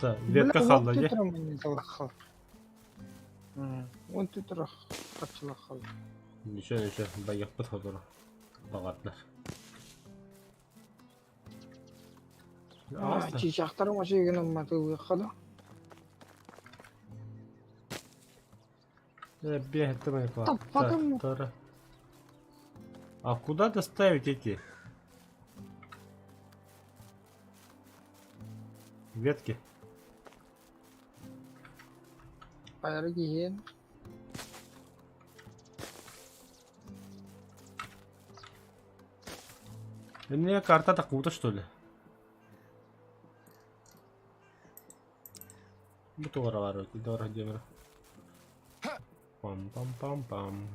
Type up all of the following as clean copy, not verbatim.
Ветка халла дьэ. Он тутра хачылахал. Ничего, ничего, байыахпыт сотору. Баҕардар. Чыычаахтарым ачыгын умматылыахха да. Таппатым. А куда доставить эти ветки? Хайары киһиэн. Мне карта такую-то что ли? Бу туора бар дора демир. Пам-пам-пам-пам.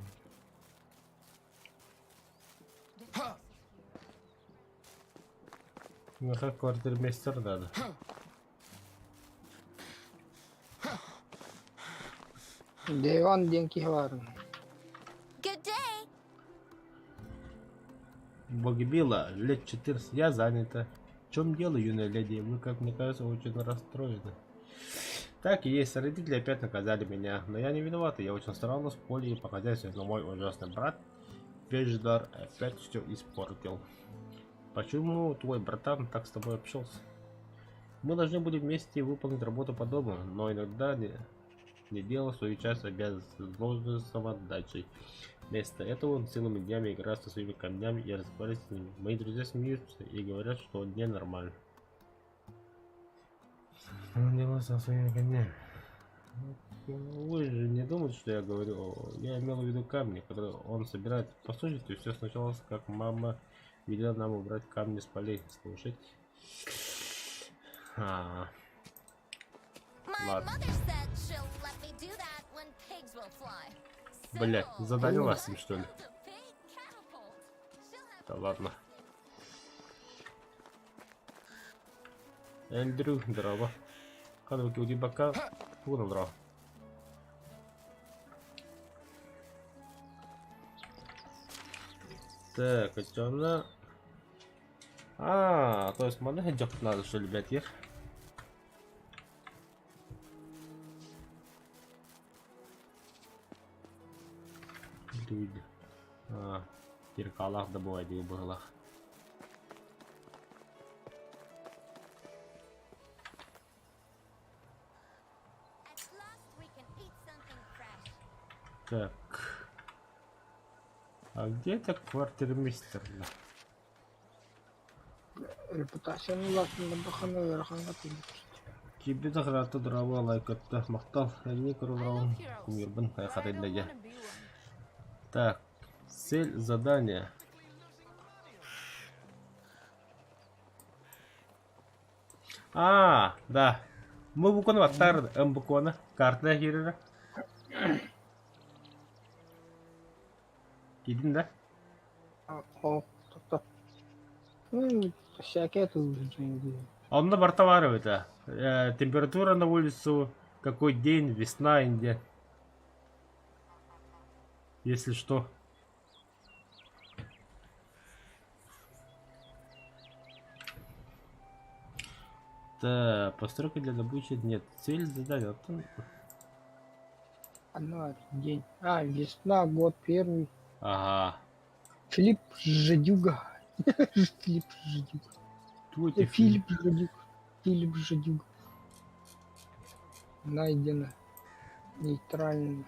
Меха квартирмейстер надо. Деван диэн киһи баарын. Good day. Богбила, лет 14, я занята. В чем дело, юная леди? Вы, как мне кажется, очень расстроены. Так и есть, родители опять наказали меня, но я не виновата, я очень старалась в поле и по хозяйству, но мой ужасный брат Веждар опять все испортил. Почему твой братан так с тобой общался? Мы должны были вместе выполнить работу по дому, но иногда не, не делал свою часть обязанностей с должной самоотдачей. Вместо этого он целыми днями играет со своими камнями и разговаривает с ними. Мои друзья смеются и говорят, что он ненормальный. Он делал со своими камнями. Вы же не думаете, что я говорю? Я имел в виду камни, которые он собирает. Послушайте, все сначала, как мама велела нам убрать камни с полей. Слушайте. А, My Ладно. mother said she'll let me do that when pigs will fly. Блядь, So, задали вас им, что ли? build a big catapult. She'll have Да ладно. Эндрю, здорово. Кадывки у бока. Тугунан здорово. Так, а она... А, то есть манна надо, что ли, блядь, их? Люди. А, киркалах добывай, быһылах. At last we can eat something fresh. Так. А где это квартирмейстер? Да? Репутацияны улаатыннарбахана ыарахаҥҥа тиийбит. Киирбит охраната дорабы лайкатта махтал Эни I көрөлөрүн love heroes, кумирбын but I don't хайхатайдая. want to be one. Так, цель задания. А, да. Мы буквально ваттар М буквально. Картная киирэрэ. Киирдин да? Оо, тохто. Всякие тут деньги. Онно барта баар эбит э, Температура на улицу, какой день, весна, Индия. Если что. Так, постройка для добычи нет. Цель задания. Одно день. А, весна, год первый. Ага. Филипп Жадюга. Филипп Жадюга. Кто эти Филипп Жадюг. Филипп Жадюга. Найдено. Нейтрально.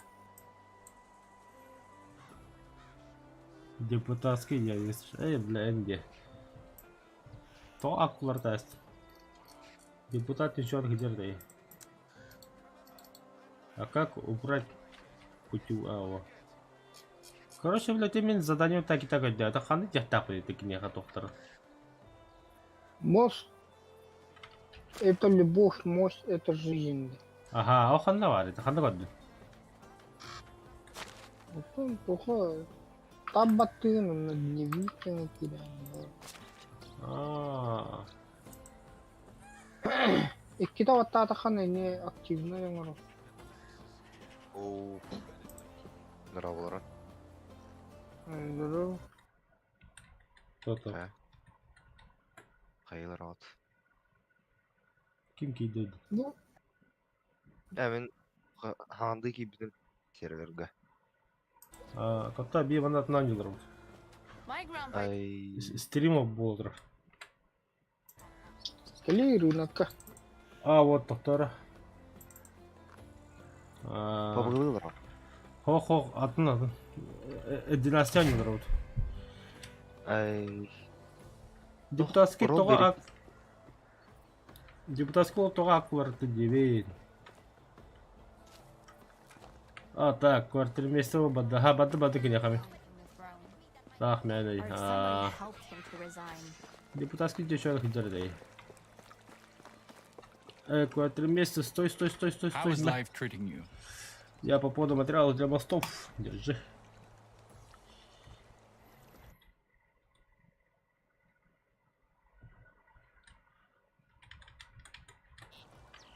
Депутатский я не Эй, бля, где? То акулар тест. Депутат ничего где А как убрать путю АО? Короче, блядь, именно задание так и так да. Это ханы тех тапает, так не доктор. Мост. Это любовь, мост это жизнь. Ага, о ханна бар, это ханна бар. Потом плохо. Табатын, на дневник кидаем. А, Иккитэ баттаатаххына эмиэ активнай оҥорор. Оо, дорооболорун. Здорово. Кто там? Э? Хайылар от. Ким киирдэ? Ну, Ээ мин хаҥардыы киирбитим серверга. А, Тоқта бии манатынан дьылырбыт. My grandpa Ай Стрим буолар. кэлии рынокка. А, вот тоқтора. А, Побылылар. Хо-хо, атын атын. Династия ньылырбыт. Ай Депутатский Рол тоҕо бери. ак Депутатский ол тоҕо акуларты диэбин. А, так, квартирмейстер бадда. Ха, бадды бадды киниэхэ on the throne. Таах мээнэй. Or if А, somebody helped him to resign. Депутатский девчонок дердей. Квартирмейстер, стой, стой, стой, стой, How стой. is На. life treating you? Я по поводу материалов для мостов. Держи.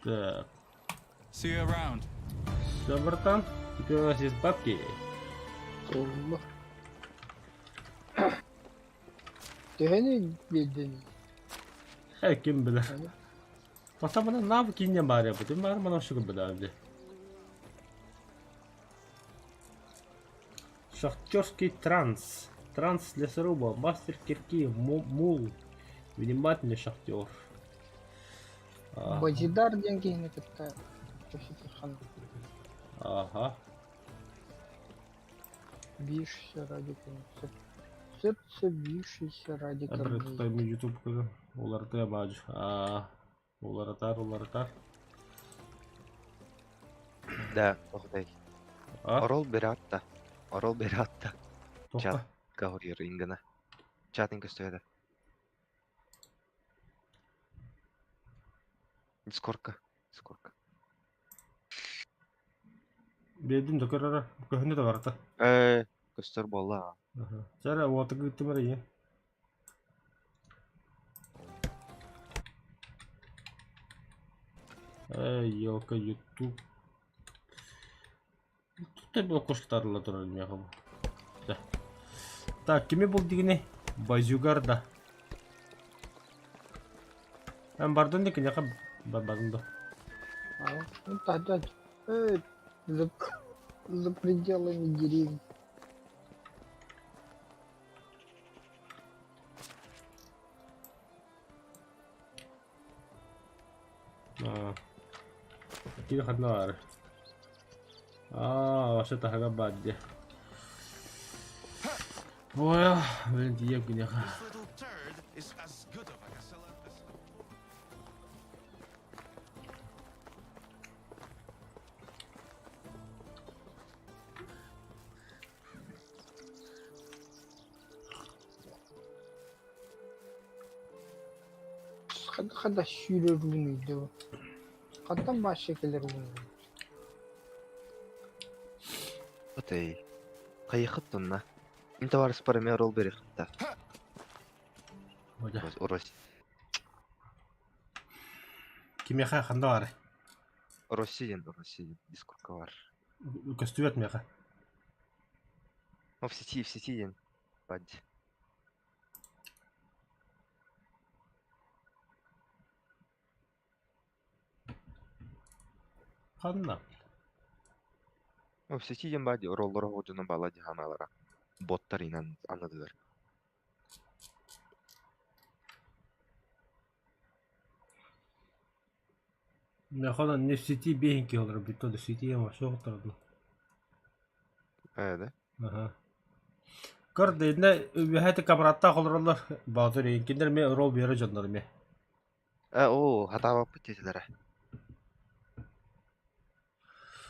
Так, See you around. все, братан. Теперь у нас есть бабки. Толла. Төһөнү биэрдин? Ким билэр. Тоқта мана навык инне бар я бу. Бар мана шугу билэр. Шахтерский транс. Транс лесоруба, мастер кирки, мул. Внимательный шахтер. Ага. Базидар диэн киһини кытта кэпсэтиэххин. Ага. Бьющийся ради корней. Сердце бьющееся ради Әбір корней. тұтай YouTube көрі. Оларды баж. Уларатар, уларатар. Да, тоқтай. А, Орол бератта. Орол бератта. тоқта. Чат. Кахурьер ингана. Чатын көстөдө. Дискордка. Дискордка. Бедім да көрі. Көһүнді да барата. Көстөр болла. Сәрі, оты гыттым ие. Эй, елка, YouTube. Тут та кошка турар меха. Да. Так, кими был дигини? Базюгарда. Мен бардым да киняка бардым да. А, ну тогда за пределами деревни. А. Кини хаднар. А, вообще тахага бадди. Ой, блин, тиеп киняка. This little turd is as good of a seller as Хада сүүрэр ууну өйдөбүл. Хантан баасча кэлэр ууну? Отэй. Кайыкыт тунна. Им товарищ парами орол берихытта. Ожа. Орос. Кимеха ханда бар. Россияден, Россияден. Дискордка бар. Көстүбөт меха. Ну, в сети ден. Бадди. Ханна. Ну, в сети ден бадди. Ороллор ходжуна бала дихамалара. Боттар инан анадылар. Мехона не в сети бейнки олар бит то сети я вообще отырдым. Да? Ага. Көр дейне үбэхэти камратта холороллор баатыр киндер ме рол бере жоннор ме. О, хатаба путетелere.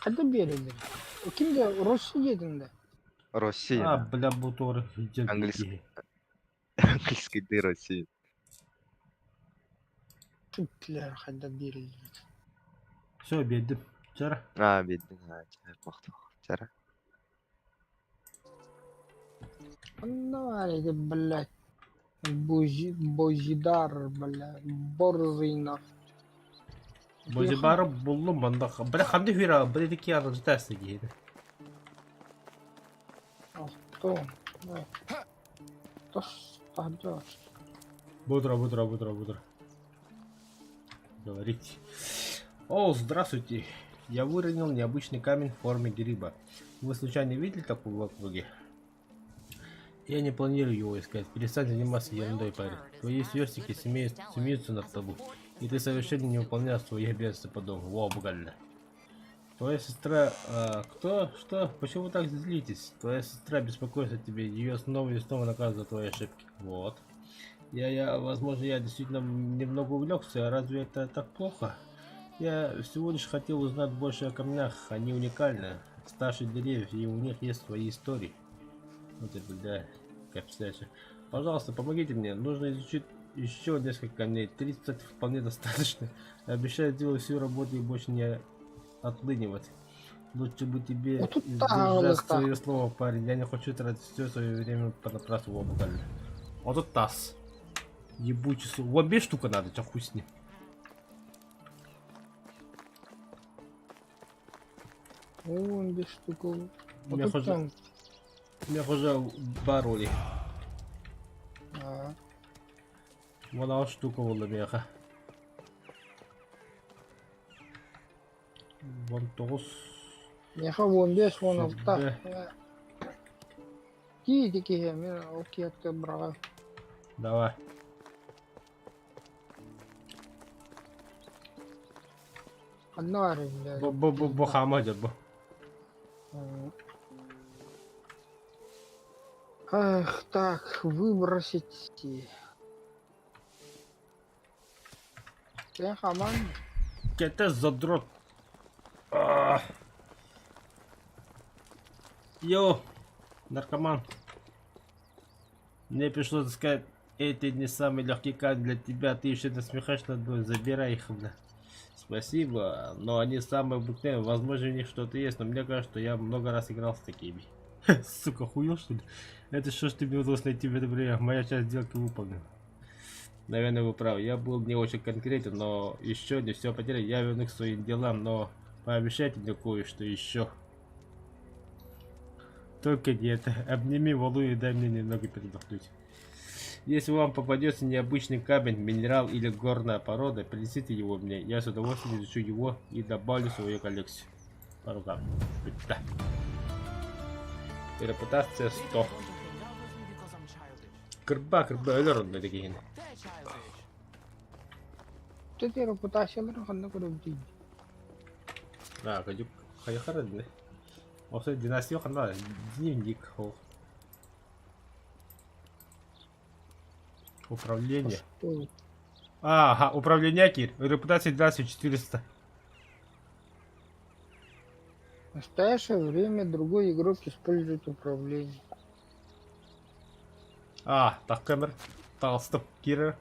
Хада биэрэллэр? Кимде Россия диэтиҥ да? Россия. А, бля, бу тугар Английский. Английский ты Россия. Түптүлэр хада биэрэллэр. Все, бедим. Чара. А, бедин. А, чара, мактоо. Чара. Онно эти, блядь, Бозидар, бля, борзый нах. Бозибары буллум манда. Бля, ханды хуйра, бля, ки арны житасы гейди. Авто. Тос, тадаш. Будра, будра, будра, будра. Говорить. О, здравствуйте. Я выронил необычный камень в форме гриба. Вы случайно видели такой в округе? Я не планирую его искать. Перестань заниматься ерундой, парень. Твои сверстники смеются над тобой. И ты совершенно не выполняешь свои обязанности по дому. Во, буквально. Твоя сестра... А, кто? Что? Почему вы так злитесь? Твоя сестра беспокоится о тебе. Ее снова и снова наказывают за твои ошибки. Вот. Возможно, я действительно немного увлекся. Разве это так плохо? Я всего лишь хотел узнать больше о камнях. Они уникальны. Старше деревьев, и у них есть свои истории. Вот это да, капсляща. Пожалуйста, помогите мне. Нужно изучить еще несколько камней. 30 вполне достаточно. Обещаю сделать всю работу и больше не отлынивать. Лучше бы тебе Вот тут сдержать так. свое слово, парень. Я не хочу тратить все свое время понапрасну. Во, буквально. Вот тут таз. Ебучий су. Вот две штука надо, чё хуй с ним. Вон без штука. Вот Меня тут уже там. Меня уже бароли. А, Вон одна штука была меха. Вон тоғыз. Меха вон бес, вон алта. Сүрбэ. Кии киһи, мен ол киһиэхэ быраҕа. Давай. Ханна баарый, блядь? Бу бу бу бу хаама дьэ бу. Ах, так, выбросить. Я хаман. Кэтэ задрот. А. Йоу, наркоман. Мне пришлось сказать, эти не самый легкий камень для тебя, ты еще насмехаешь над мной, забирай их, бля. Спасибо, но они самые обыкновенные, возможно, у них что-то есть, но мне кажется, что я много раз играл с такими. Сука, хуел, что ли? Это что ж тебе удалось найти в это время? Моя часть сделки выполнена. Наверное, вы правы. Я был не очень конкретен, но еще не все потерял. Я вернусь к своим делам, но пообещайте мне кое-что еще. Только не это. Обними валу и дай мне немного передохнуть. Если вам попадется необычный камень, минерал или горная порода, принесите его мне. Я с удовольствием изучу его и добавлю в свою коллекцию. По рукам. Да. Репутация 100. Кырба, кырба, өлөр онно дегин. Ты репутацияларын ханна көрөбүтүй? А, кадюк, хайхара дне. Осы династия ханна дневник. Ол. Управление. Что? Ага, управление Кир. Репутация династии 400. В настоящее время другой игрок использует управление. А, так камер. Толстым Кира.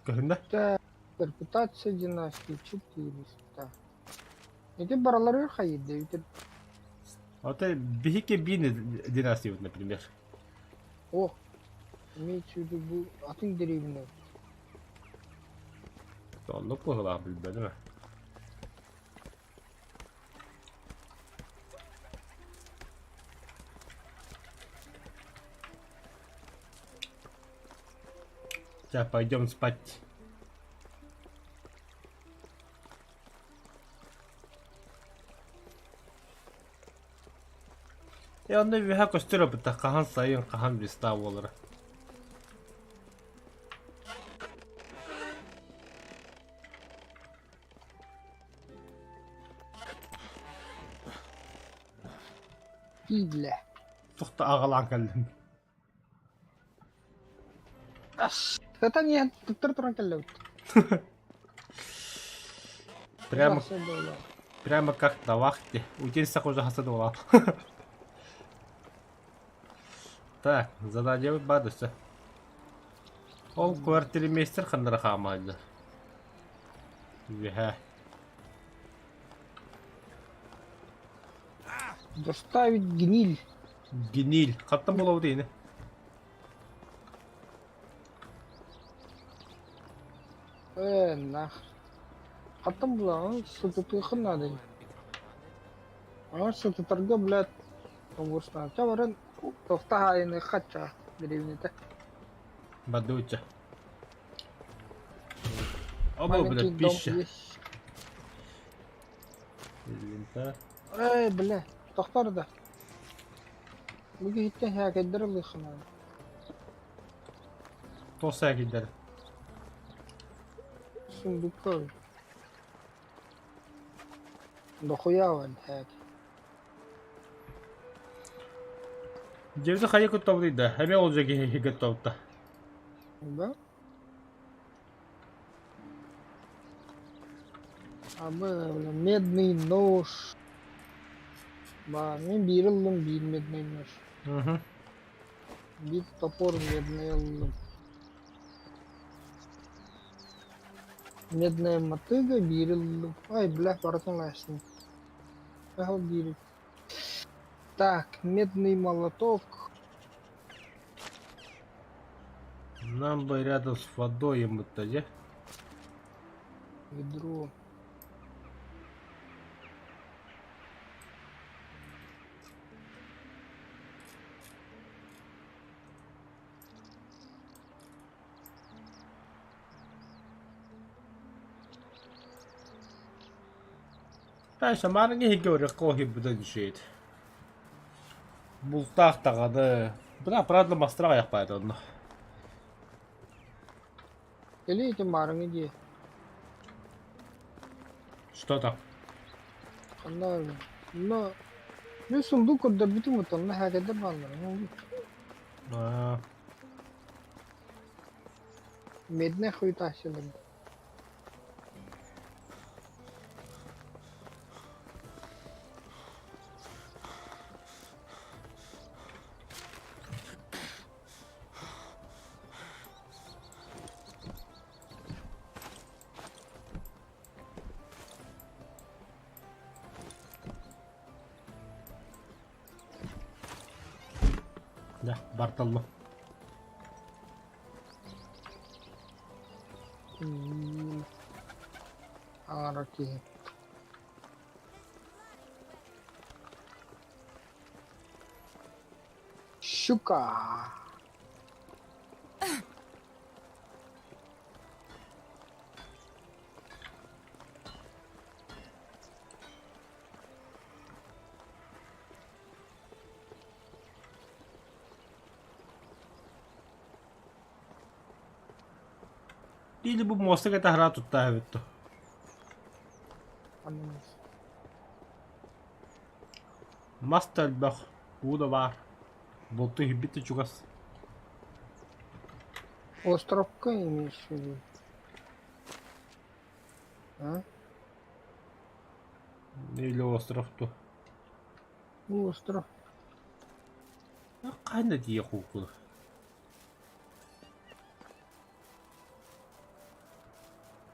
Көһүннэ? Так, репутация династии 400. Эти баралары хайды, это Вот это Бихики Бины династии, вот, например. О, имеется в виду бу атын деревня. Оннук быһыылаах билбэтим ээ. Сейчас пойдем спать. Э, онно үөһэ көстөр эбит хаһан сайын, хаһан весна буолара. Идлэ. Туохта аҕалаан кэллим. Это не туттар туран кэллэбит. Прямо, прямо как на вахте. Утельсах уже хасадывал. Так, задание бадыса. Ол квартирмейстер ханнара хаамаайда. Үөһэ. Доставить гниль. Гниль. Хаттан буолабыт ини. Э, нах. Хаттан була, сытытыхын надо. А сытытарга, блядь, обурсна. Ча баран тохта хайны хача деревнете. Бардыбычча. Оба, Маленький блядь, дом пища. есть. Лента. Эй, бля, тохтор да. Бу киһиттэн һээкэйдэр ылыаххына. Тоса киллэр. Сундукка. Дохуя вон һээк. Дьиэбитин хайа куттабытый да? Эмиэ ол дьэ киһи куттабыта. Да? А бля, медный нож. Ба, мин биир ыллым, биир медный нож. Угу. Биир топор медный ыллым. Медная мотыга биир ыллым. Ай, бля, барытын лаайсың. Ол биир. Так, медный молоток. Нам бы рядом с водой ему-то, де? Ведро. Дальше марҥа иһигэр өрөххө иһиппитин үчүгэй. Бултаах даҕаны. Бына правда мастара аҕыйах онно. Кэлиий ити маарыҥы дии. Что там? Ханна Но мин сундук көрдөрбүтүм вот онно һээкэйдэр бааллар. А, Медная хуета силэр. Да, Бартолло. Аҥара киһи. Щука. Или бу муоста кэтэһэрэ тутта эбит дуо? Мас да элбэх, уу да баар, булту иһирбит да чугас. Островка имеешь в виду? А? Или остров дуо? Остров. Хаһан да тиийэ куукуна.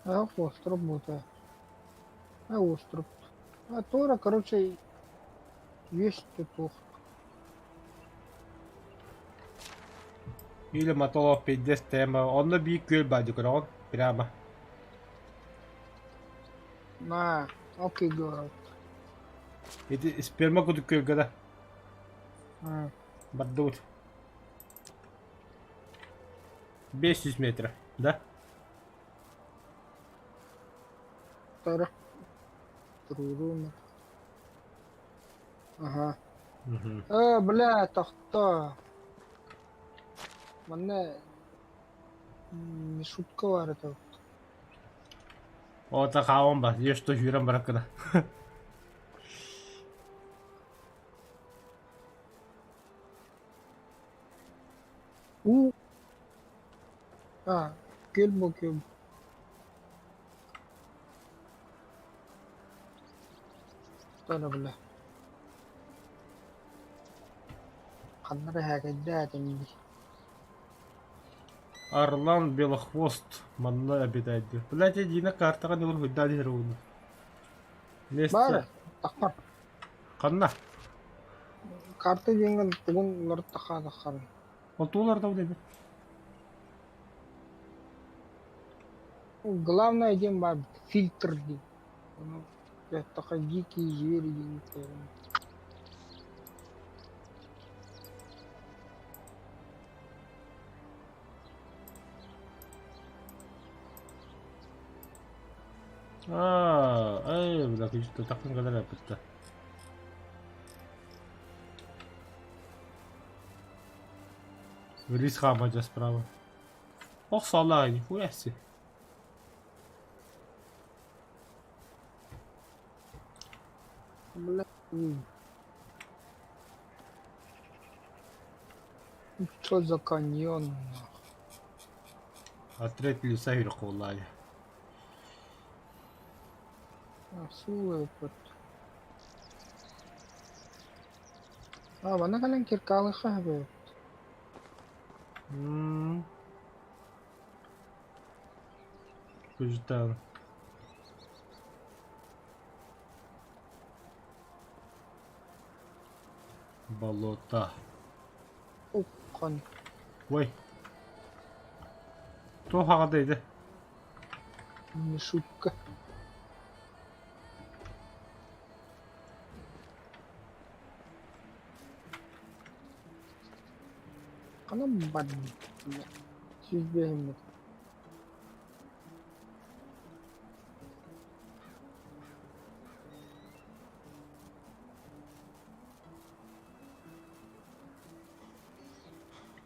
А, остров будет. А, остров. А Тора, короче, есть тут. Или мотолов пиздец тема. Онно биир күөл баар көрөҕүн прямо. На, окей, город. Ити сперма курдук күөлгэ да А, бардыбыт. 500 метров, да? Тора. Трурумер. Ага. Угу. Э, бля, тохто. Манна не шутка бар это. Ота хаалан бар, ешь то сүүрэн бараккына. У. А, күөл бу күөл. Тора, бля. Ханна эрэ һээкэйдээтим дии. Орлан Белохвост манна обитает. Блять, Дина картаҕа ньугун хуйдаа диһэр угуну. Баар, Место таххар. ханна? Карта диэҥҥэ тугун уларыттахха таххарын. Ол туулар да эбит. Главное диэн баар фильтр диэн. Ону эттэххэ дикие звери диэн көрөн. Аа, эй, бля, күчтэ тахсан кэлэр эппиттэ. Рис хаамадьа справа. Ох, салаа, нихуя себе. Бля. Что за каньон? нахуй? Отряд леса Верховлая. А, сулы вот. А, манна кэлэн киркалыха эбит. Күжтан. Болото. Уккан. Ой. Туох аҕата ити? Не шутка. Ханан бардым? Сүүс биэһиммит.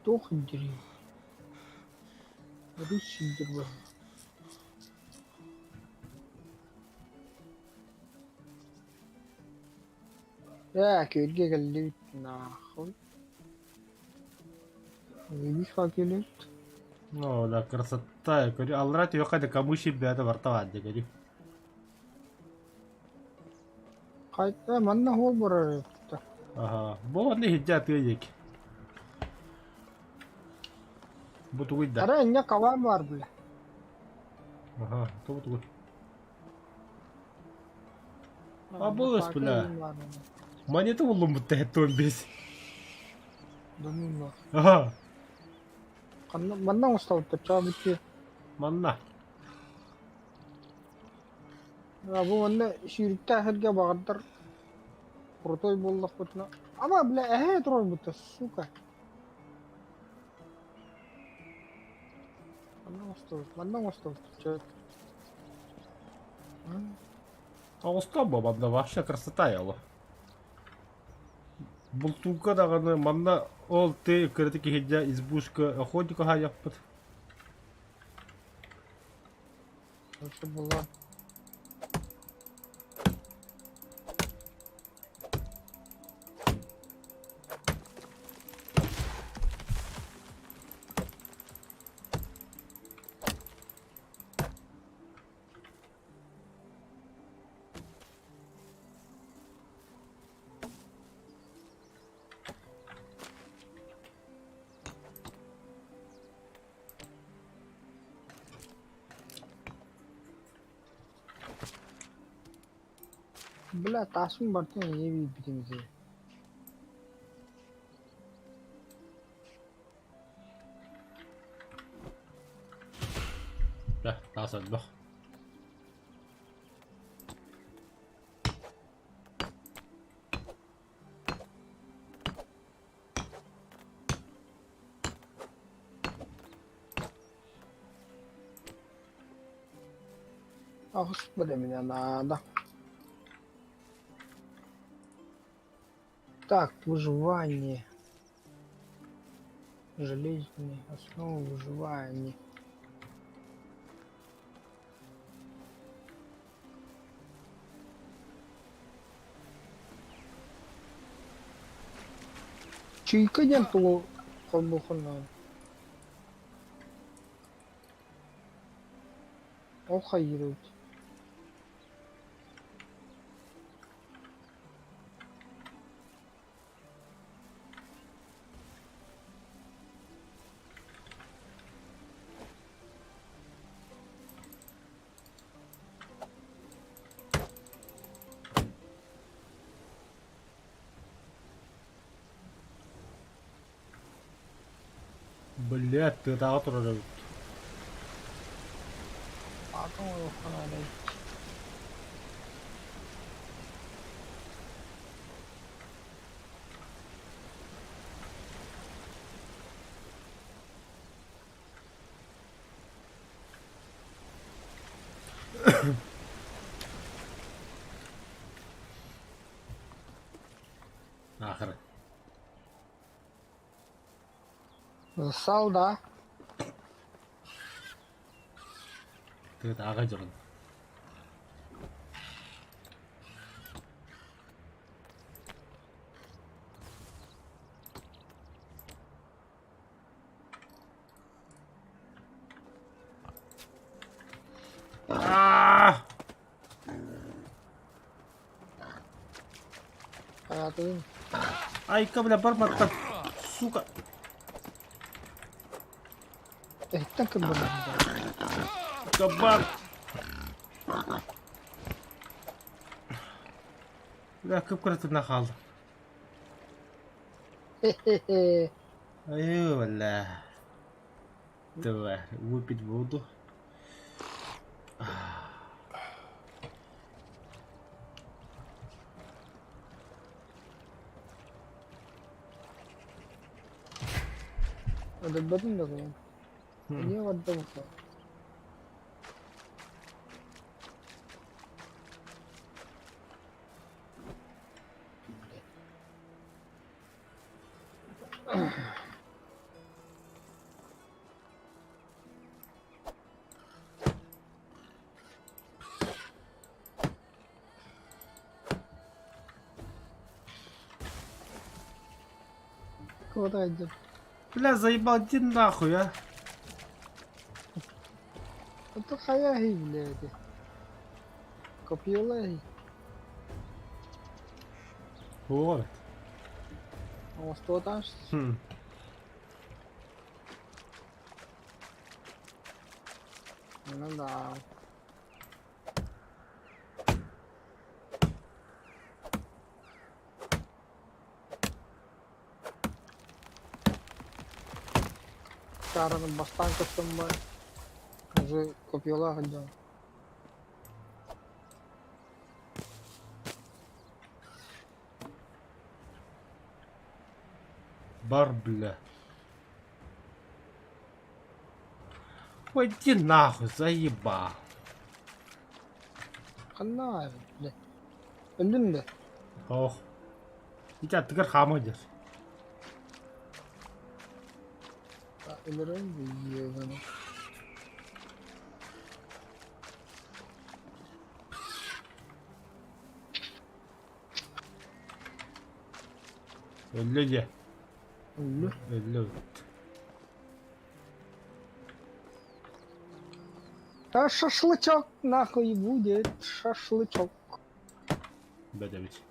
Туох ирдиирий? Өрүү сирдир быһыылаах. Ээ, күөлгэ кэллибит нахуй. Видишь, как кэлэбит? Ну, да, красота. Я говорю, аллара түһүөххэ да камыши бэйэтэ барта баар дии, говорю. Хайта манна хуол барар эбит. Аха. Бу онно иһирдьэ атыа диэки. Бу тугуй да? Ара инньэ кабаан баар бля. Аха, тугу тугуй? Абылыс, бля. Монета буллум будто хэттуон бес. Да ну нах. Аха. Ханна манна оҥостолбуттар чаа бүтүө. Манна. А бу манна сүүрүктээх сиргэ баҕардар крутой буоллахпытына ама бля эһээ турарбыта сука. Манна оҥостобут, манна оҥостобут чэ. Оҕустан бу манна вообще красота яло. Бултууга даҕаны манна ол ты кыраты киһирдьэ избушка охотника хаайахпыт. Это была Бля, таасым бартын ийэ биирбитин ити. Бля, таас элбэх. Аҕыс бэлэминэ наада. Так, выживание. Железные основы выживания. Чуйка диэн тугу холбуохун наада. Ол хайыыр эбит. Блядь, тыатааҕы турар эбит. Аатын оҥоруохха наада эбит. Зассал, да? Тыатааҕы дьон. Аа! Хайатын? Айка, бля, барбаттан. Сука. Эһиттэн кырбанар. Кабан. Бля, кып-кыратына хаалдым. Хе-хе-хе. Айыы, бля. Давай, выпить воду. Өлөрбөтүн да кыйын. Эмиэ барда бука. Куда идет? Бля, заебал, иди нахуй, а. Это хаяхи, блядь. Копьелахи. Вот. Оҥостуо тааш. Хм. Ну да. Саараны бастаан көрсөн баар. Уже копьелаах дьон. Бар, бля. Ой, иди нахуй, заебал. Ханна бля. Өллүм да. Ох. Ити аттыгар хаама дьэр. Өлөрөн ебаный. Өллө дьэ. Өллө. Өллө. А шашлычок нахуй будет, шашлычок. Бэдэбит.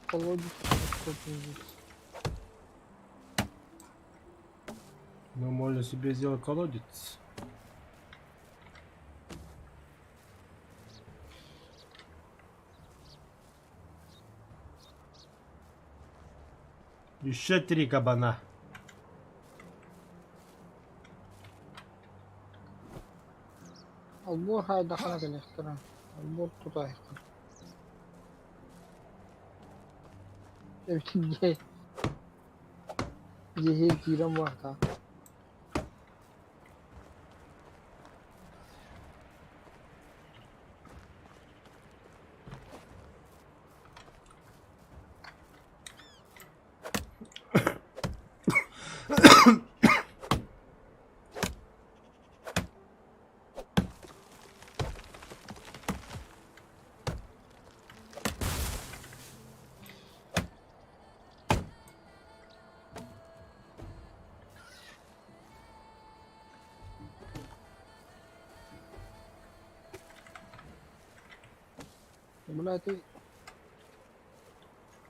Колодец пиздец. Мы можно себе сделать колодец. Еще три кабана. Олбуор хайдахына кэлиэхтэрэ. Олбуор тутаайаххын. Эбитин дьиэ дьиэ киирэн буолта. Бля, ты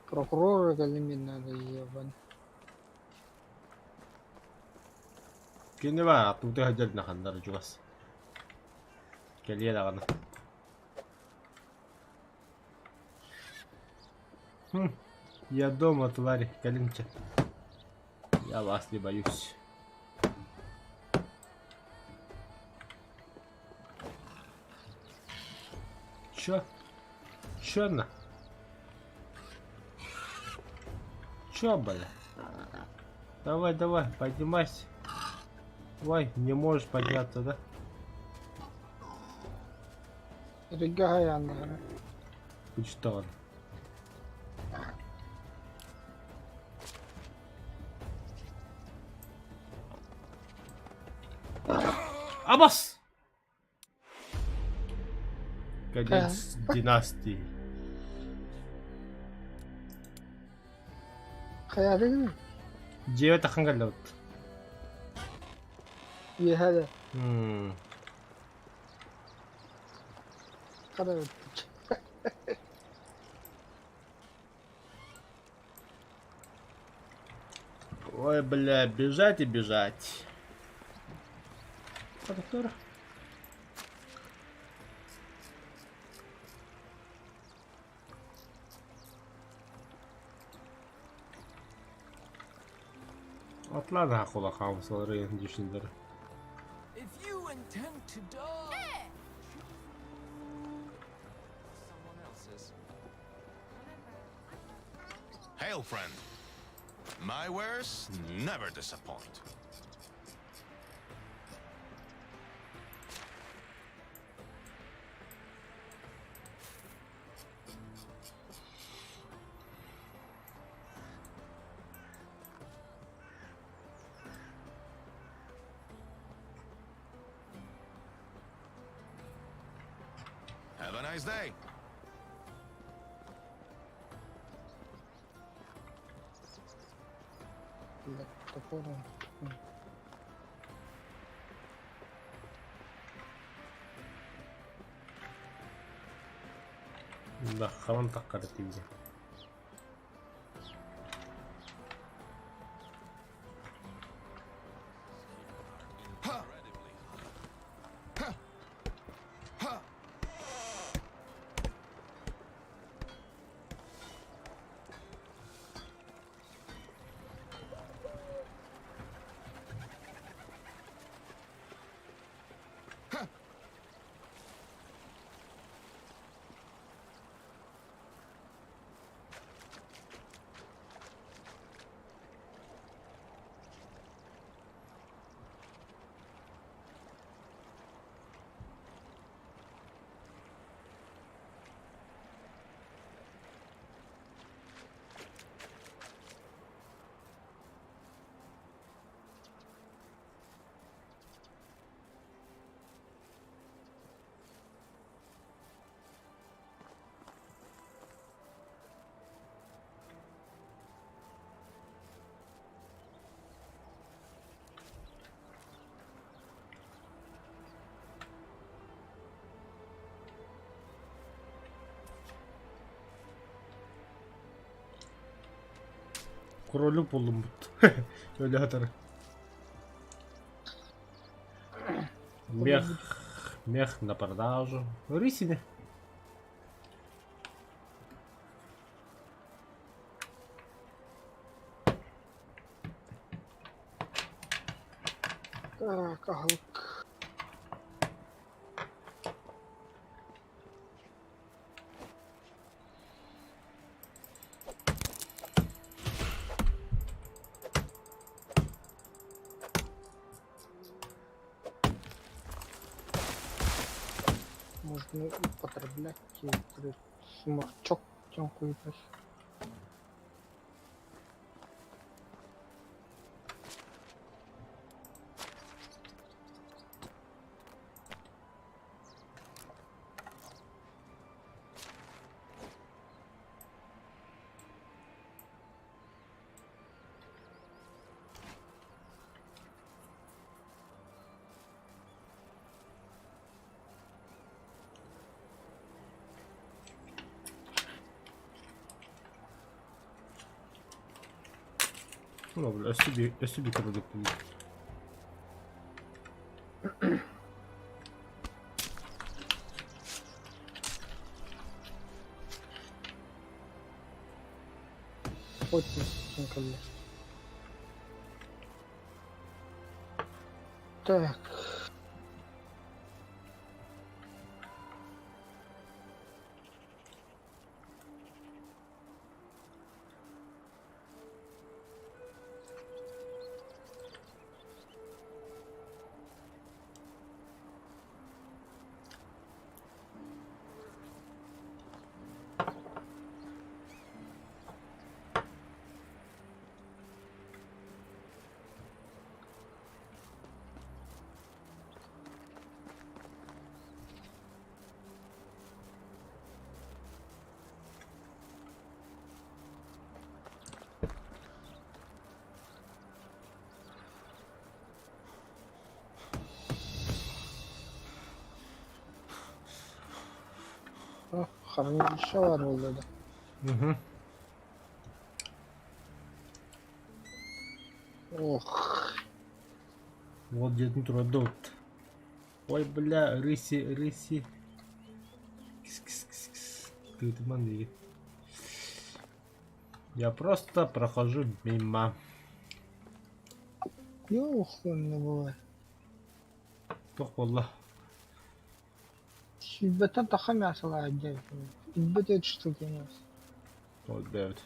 прокурора кэлин надо ебан. Кини баар, аттыбытыгар сылдьар наханнар чугас. Кэлиэ даҕаны. Хм, я дома, тварь, кэлиҥчэ. Я вас не боюсь. Чё? Чё на? Чё, бля? Давай, давай, поднимайся. Ой, не можешь подняться, да? Эргэ хайааннаҕына. Учтан. Абас! Конец династии. Хайаатыгын? Дьиэбэ таххан кэллэбит. Үөһэ да. М. Хара Ой, бля, бежать и бежать. Повтор. Атлар хакула хамсалары düşündür. If you intend to die, someone else's. Hail, friend. My wares never disappoint. Have a nice day. Топором. Да, хаван таккар тиде. Королю булуммут. Өлө хатар. Мех, мех на продажу. Рысины. Так, аһылык. Можно употреблять сморчок тёнкую. Бля, өссө bir кролик булдум. Охотник. Так. Хранилище баар буолла да. Угу. Ох. Вот дьиэтин турарда. Ой, бля, рыси, рыси. Кис, кис, кис, кис. Тыытыман диигин. Я просто прохожу мимо. Ёхуй бывает. Туох буолла? Сүүрбэттэн тахса мясолаах диэн. Билбэт штуки мясо. Вот бэйэбит.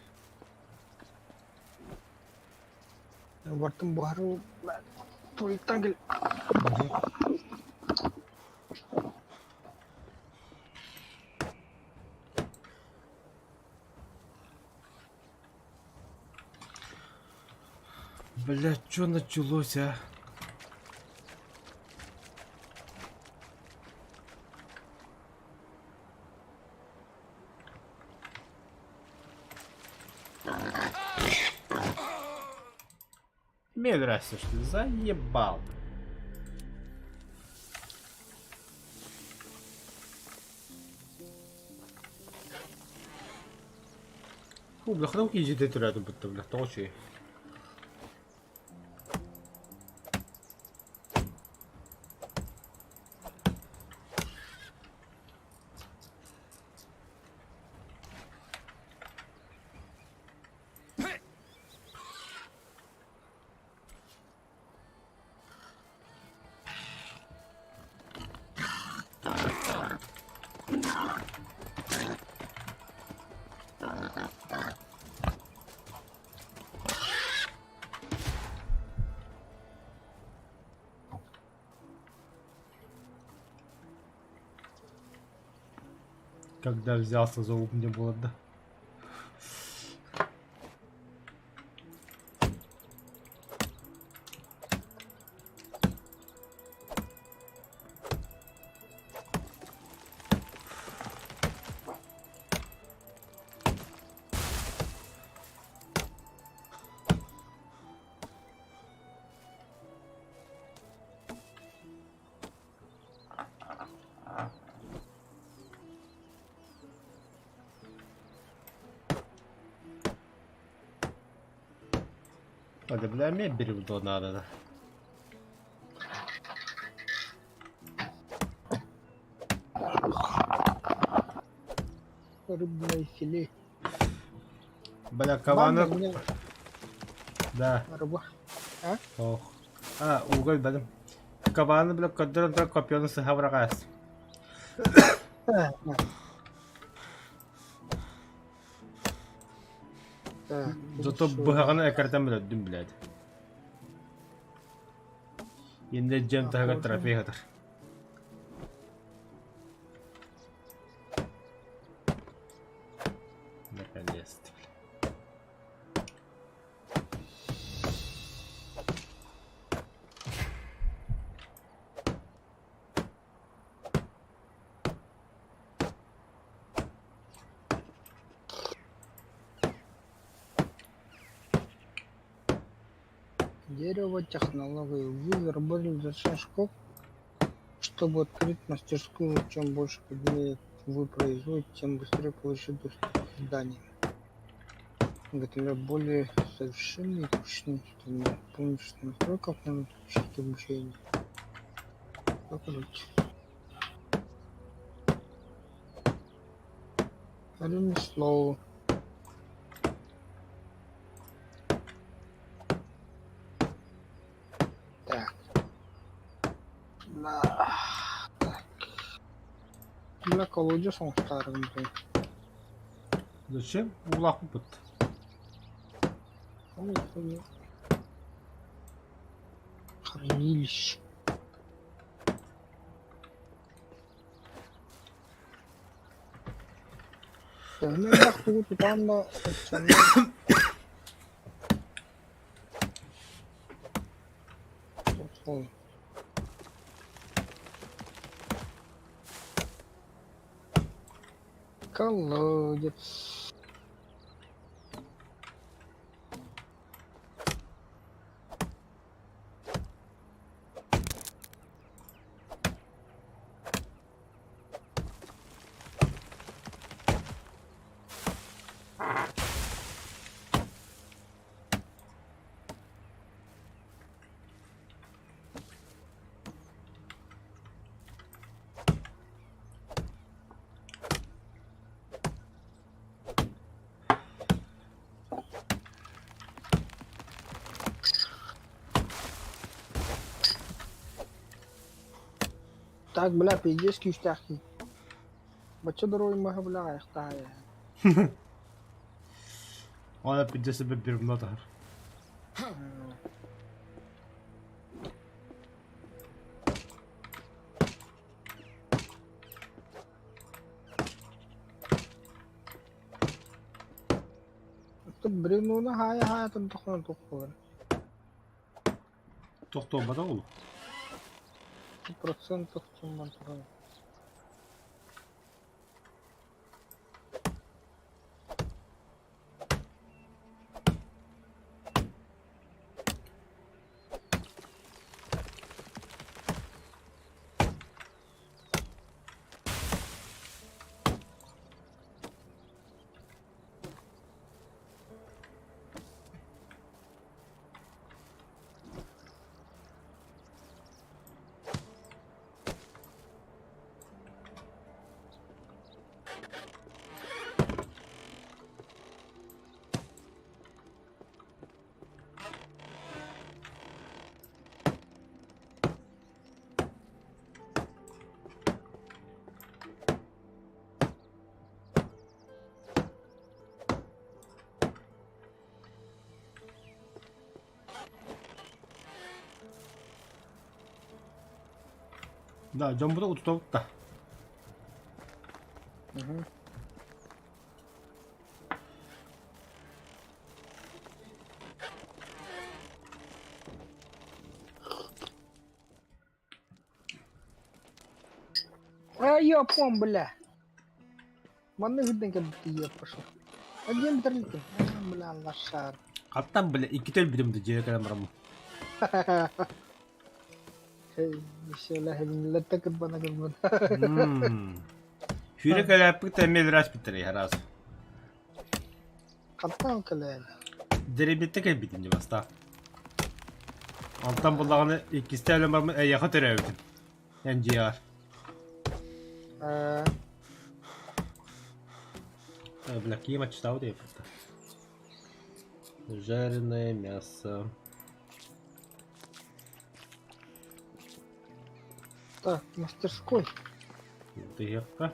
Бартын буһарыы туалеттан кэл. Бля, чё началось, а? Мне нравится, что ли? Заебал. Фу, бля, ханан киһи төрөөтүм бытта, бля, тоҕо үчүгэй. Когда взялся за ум, мне было, да. Hadi бля, мне бревно надо, да. Рыбное филе. Бля, Банда кабанов. мне Да. рыба. Ох. А, уголь, бля. Кабаны, бля, который только копьёны с гаврагас. Так, Зато хорошо. быһаҕын экэртэн өлөрдүм, блядь. Иннэ дьиэм таһыгар Охуенно. трофей сытар. Наконец-то, бля. Дерево, технологии. Вы заработали достаточно шкоп, чтобы открыть мастерскую. Чем больше предметов вы производите, тем быстрее получите доступ к зданиям. Готовя более совершенные и точные инструменты. Помните, что настройках можно включить обучение. Покажите. Ремесло. Так. Да. Так. Бля, колодец он старый, блин. Зачем? Улаах быт. Ой, хуй. Хранилище. Төһөнөн тугу тутаан да оччону Ой. Колодец. Так, бля, пиздец күүстээхтии. Бачча доруобуй маһы бля айахтаһа Она пиздец себе бревно тахар. Бревнону хаайа-хаайа турдахпына туох буолар? Тохтообото ол. Процентов туман турар. Да, дьоммутун утутабыт да. А ёпом, бля. Манна үрдэн кэлбит пошел. Один битерликин. Бля, лошар. Хаттан бля, иккитэ өлбүтүм да дьиэ кэлэн бараммын. Летте кырбана кырбана. Сүүрэ кэлээппит эмиэ раз биттэрэй араас. Хаттан кэлээн. Дэриэбиттэ кэлбитим дии бастаан. Онтон буллаҕына иккистэ өлөн бараммын эйиэхэ төрөөбүтүм. Эн дьиэҕэр. Бля, ким отчитал я просто. Жареное мясо. Так, мастерской. Дыхка.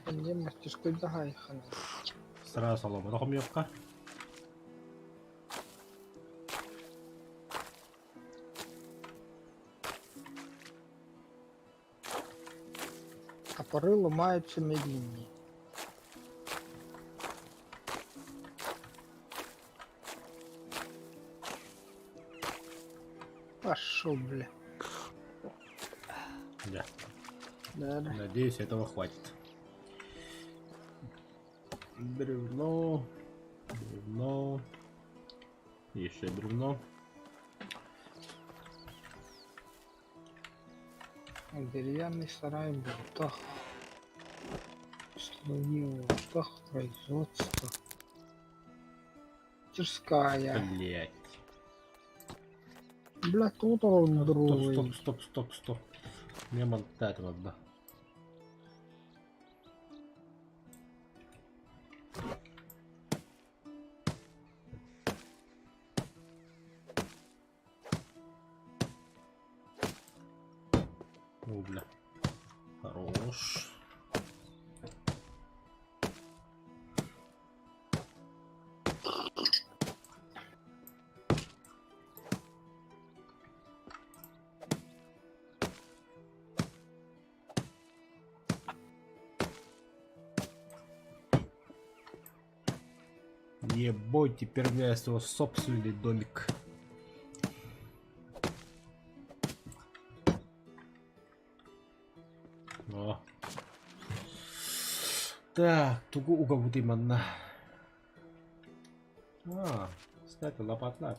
Где мастерской дагайхан. Сразу солома хомьёкка. Топоры ломаются медленнее. Пошел, бля. Да. Да, да. Надеюсь, этого хватит. Бревно. Бревно. Еще бревно. Деревянный сарай в болотах. Слои в болотах, производство. Мастерская. Блять. Бля, тут он Стоп, другой. стоп, стоп, стоп, стоп. Мне мотать надо. О, бля. Хорош. Ебой, теперь у меня есть его собственный домик. О. Так, тугу угабут манна. А, кстати, лопатла.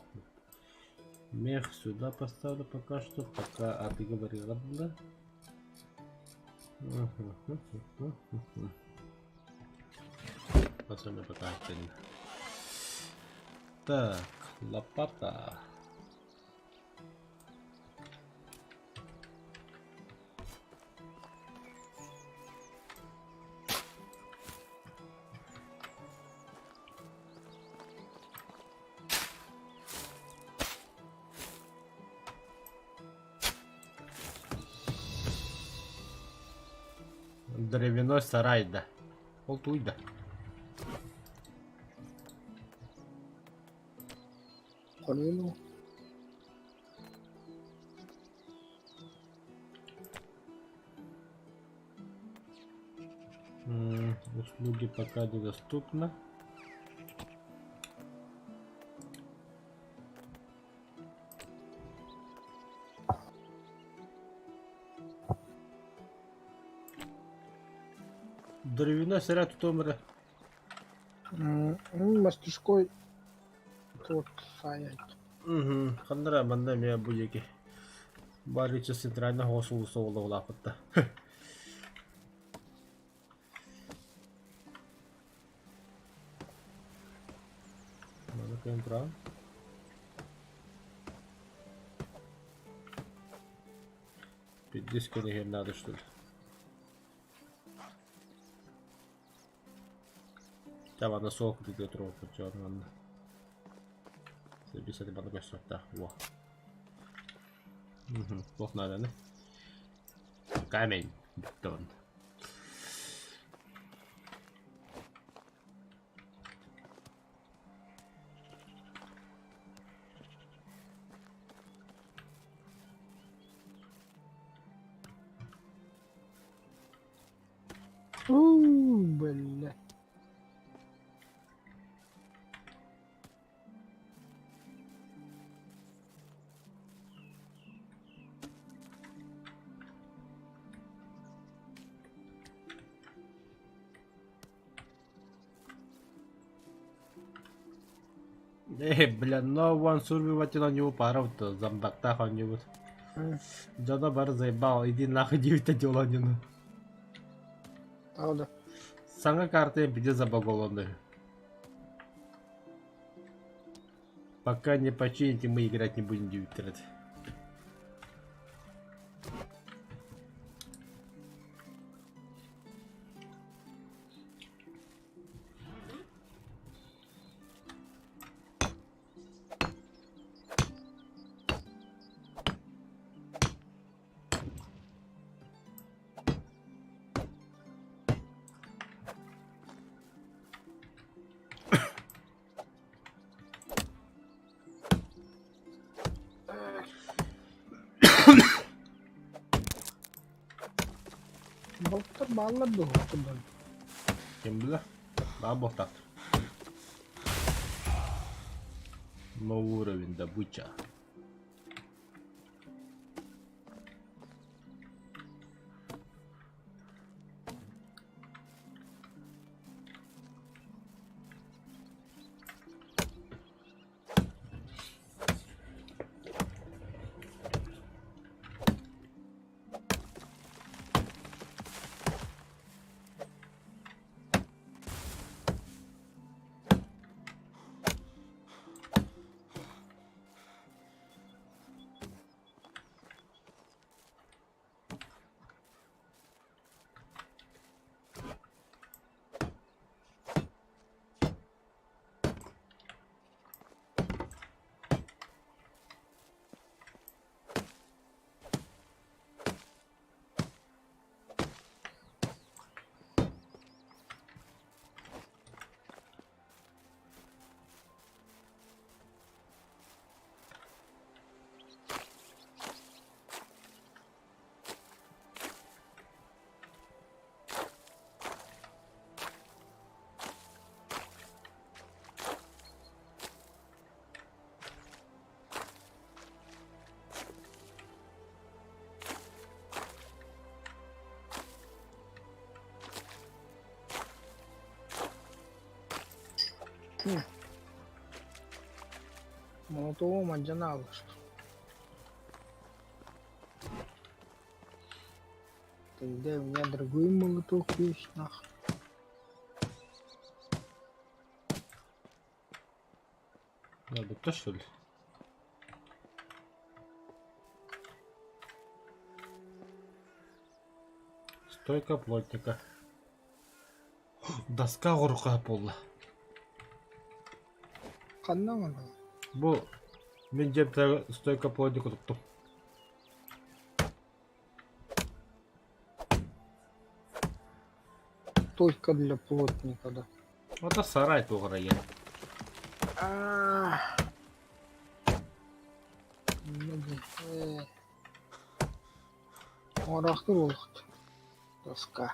Мех сюда поставлю пока что, пока а ты говорила, да? Посмотрим пока отдельно. Так, лопата. Деревяной сарай да. Ол туй да. Хонуну. Услуги пока недоступны. Деревина сыра тутом эрэ. Мастерской тут сайт. Угу. Ханнара манна эмиэ бу диэки. Барыча центральный хоос уулусса буола улааппытта. Маны кыайан тураҕын. Пиздец кэниһиэн наада что ли? Чабана суох кытыытыгар туруорбут дьон манна. Сэбиэсэти бары көстүөхтээх. Во. Мгм, туох нааданы? Камень, бетон. У, бля. Э, бля, no one survivor на него паров-то, зомбактах он него. Дьоно бары заебал, иди нахуй диэбитэ дьолонину. Правда. Саҥа карта пиздец забаголанный. Пока не почините, мы играть не будем диэбиттэр Балыктар бааллар дуо туган? Ким билэр? Баар буолтаахтар. Новый уровень добыча. Молотовым мадьяналышт. Тогда у меня другой молоток есть, нах. Надо то что ли? Стойка плотника. Доска орука буолла. Ханна оно? Бу мин дьиэм стойка плотника туттум. Стойка для плотника, да. Ото сарай туох эрэ. Аа. Оҥороохтуур буолуохт. Доска.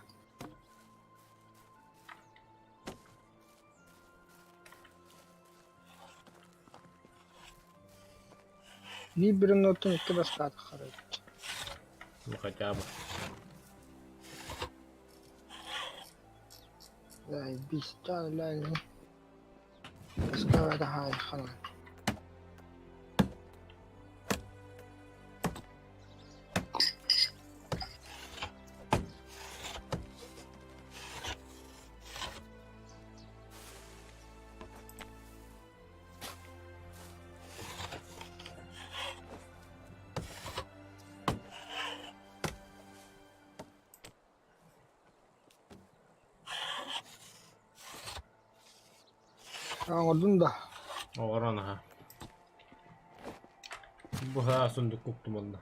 Биир бревноттан икки доскаата харайбыт. Ну хотя бы. Заебись, Доска хаайханан. Оҥордум да? Оҥорон аһа. Быһа сундук куктум онно.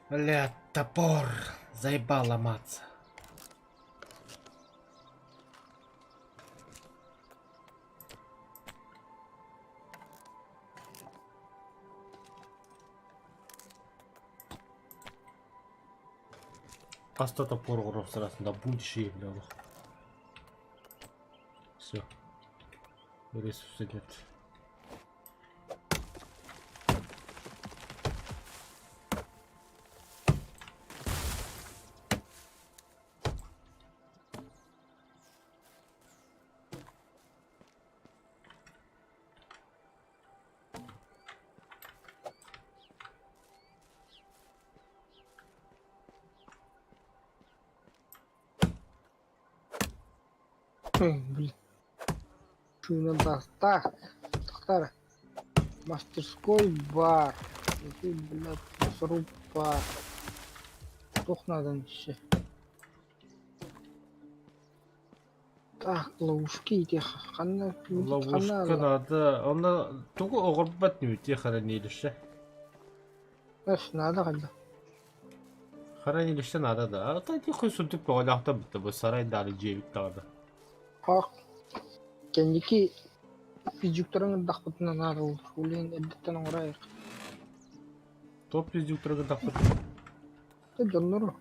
Бля, топор! Заебал ломаться. Хаста топор оҥорор да будешь бля олох. Все. Ресурсы нет. Ой, блин. Чуйна так. Тахтар. Мастерской бар. Ити, блядь, сруб бар. Туох надан еще. Так, ловушки ити ханна Ловушка надо. Онно тугу оҕорбот нүти хранилище. Эс, надо ханна. Хранилище надо да. А то тихо сундук көҕөлөөхтө бутта бу сарай дары дьиэбит даҕаны. Ах, кэнники пиздюктарын ырдахпытына наада ол. Улин эрдэттэн оҥорайык. Топ пиздюктарга дахпыт. Та дьоннору.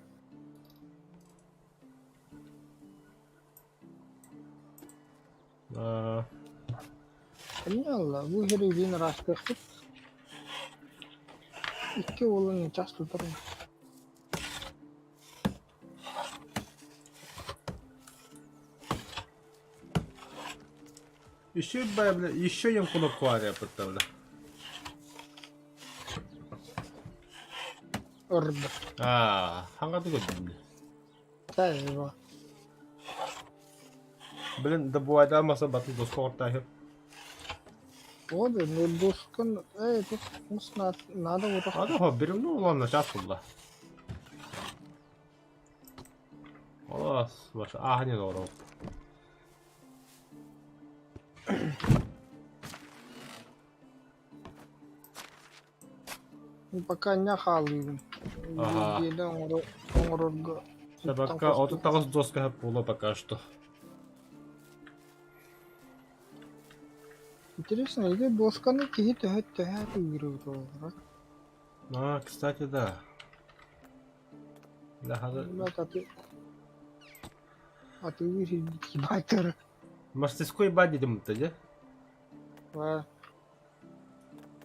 Аа, Алла, бу иһэр илиин ыраастыахпыт. Икки уолун час тутар. Еще, бля, еще ем кнопку ария бля. Ырда. Аа, хаҥатык көрдүм. Тайва. Блин, да бувайда маса батын доска ортаһы. Вот, ну доскан, тут мус надо вот Ада хо берем, ну ладно, сейчас булла. Олас, баш ахни doğru. Пока не халыйбын. Ага. Неделя оҥорорго. Пока отут таҕыс доска буола пока что. Интересно, или досканы киһи төһө төһө атыылыыр буолара? А, кстати, да. Да, хада- Блядь, а ты... Атыылыыр ебать. Мастерской бади дем дьэ. А,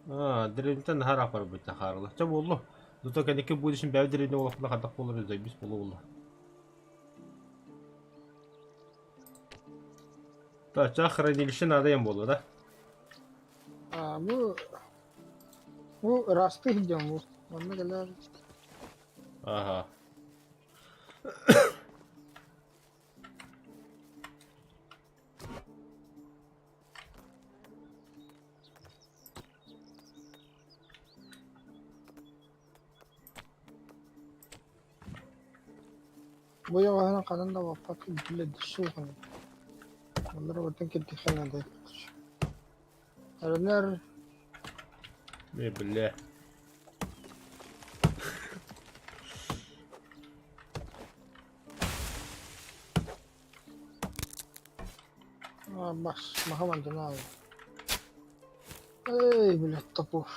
А, деревнятан наһаа барбыт тахаарла. Чэ буоллу. Зато кэнники будущем бэйэ деревня олохпуна хайдах буолар заебись буола. Так, ча хранилище надо им было, да? а, бу расты идем, бу. Онно кэлэр. Ага. Бу яҕаһынан ханан да баппат блядь, суохана. Олар оттон кирдихэ надо. Эрэнэр Э, бля. А, бас, маха мандана. Эй, блядь, топор.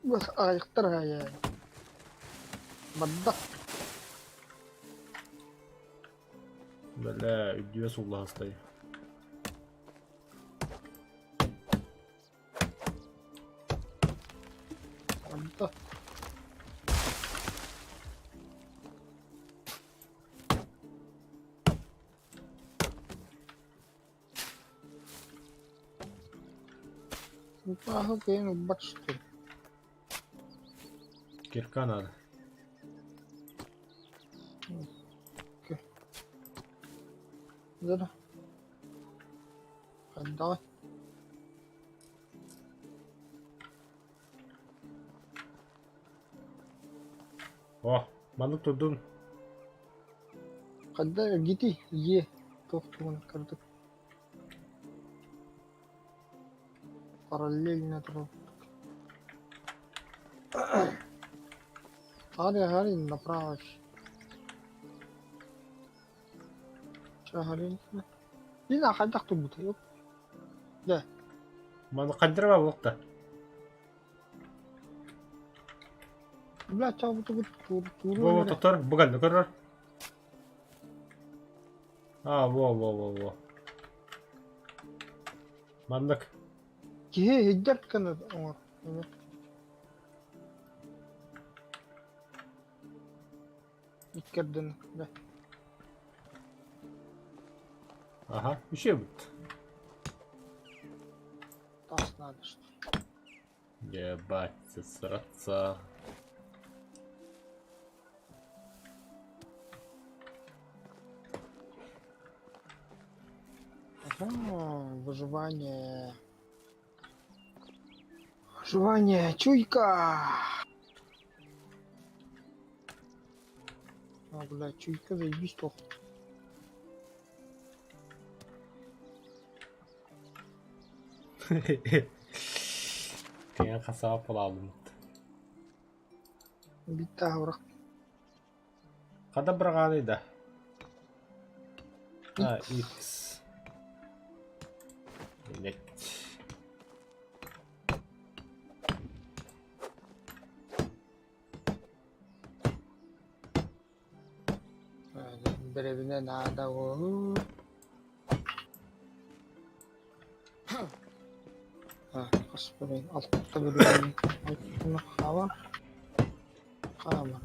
Бас аяқтар ая. Баддах. Бля, үдүө суллаһастай. Баддах. Ага, кыйын бат что ли. Кирка надо. Да. Давай. О, маннык турдун. Когда гити е тохтугун кырдык. Параллельно тур. Хари хари направо. Чахарин. Дина хайдах турбут. Ёп. Маны кандырба буолта. Бля, чабы тугут тур тур. Во, во, токтор, буган, көрөр. А, во, во, во, во. Маннык. Киһи хиддер кына оҥор. Иккерден. Да. Ага, еще бит. Тас надо что. Ебать, сраться. Ага, выживание. Выживание. Чуйка. А, бля, чуйка заебись плохо. Каян хасаап буолалым. Битта урак. Хада бырҕааны да. А, X. Нет. Беребине надо. О. А, господи, алтта беребине. Алтына хава. Хамар.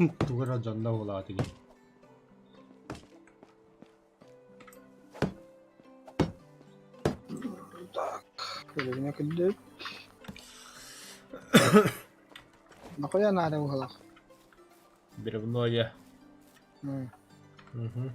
Тугу эрэ дьонно буолаат ини. Так, көлүгүнэ күндү. Нахуя надо уголок? Бревно я. Угу.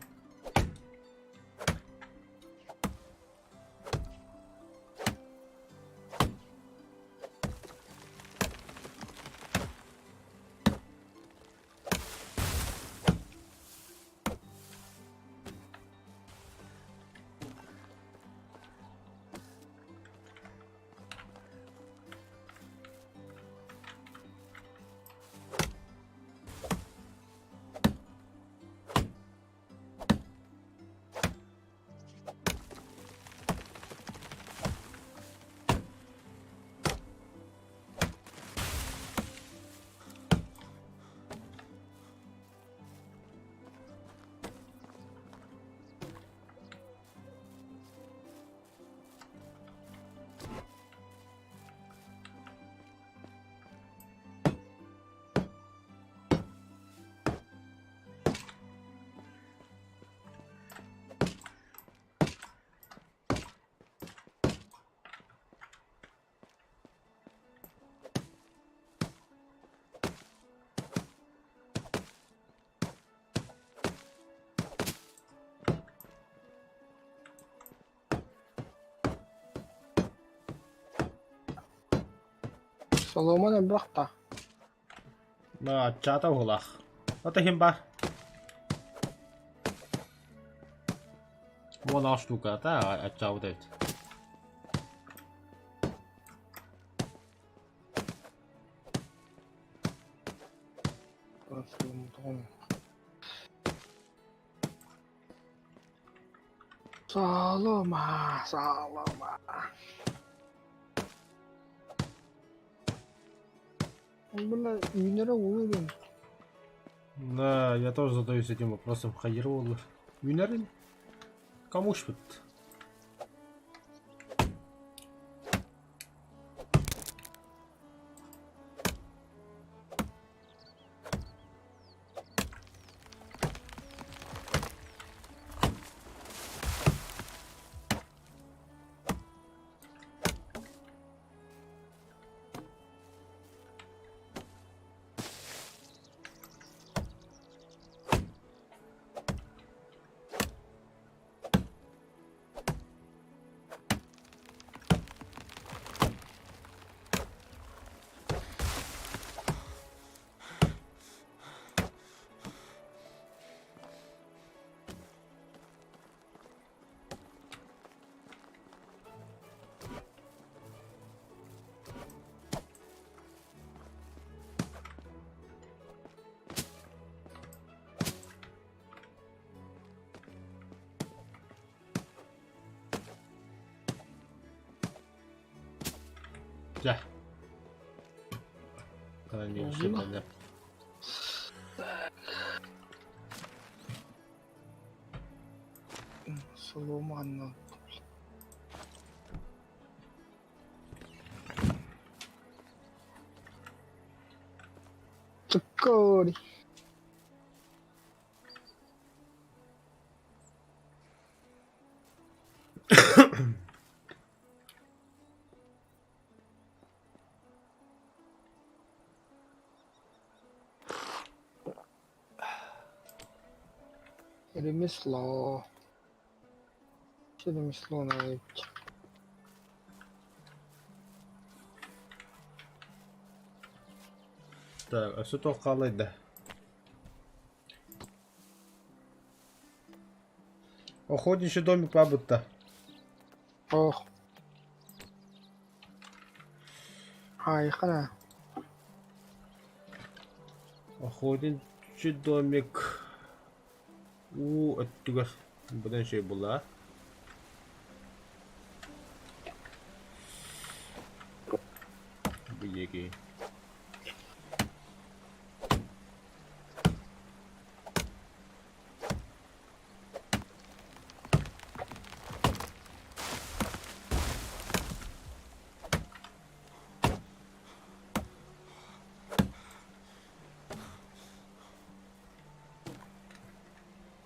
Соломон элбэх да. Аччаата уһулаах. Ото иһин бар. Уон штуката аччаабыт эбит. Солома, солома. Бля, үүнэрэ уу диэн. Да, я тоже задаюсь этим вопросом. Хайыр буоллар. Үүнэрин? Кому ж тут? Дьэ. Конечно, Соломанна. Чоккори. Ремесло. Все ремесло надо идти. Так, өссө туох хааллай да? Охотничий домик бабытта. Ох. Айхана. Охотничий домик уу өттүгэр быдан үчүгэй буолла. Бу диэки.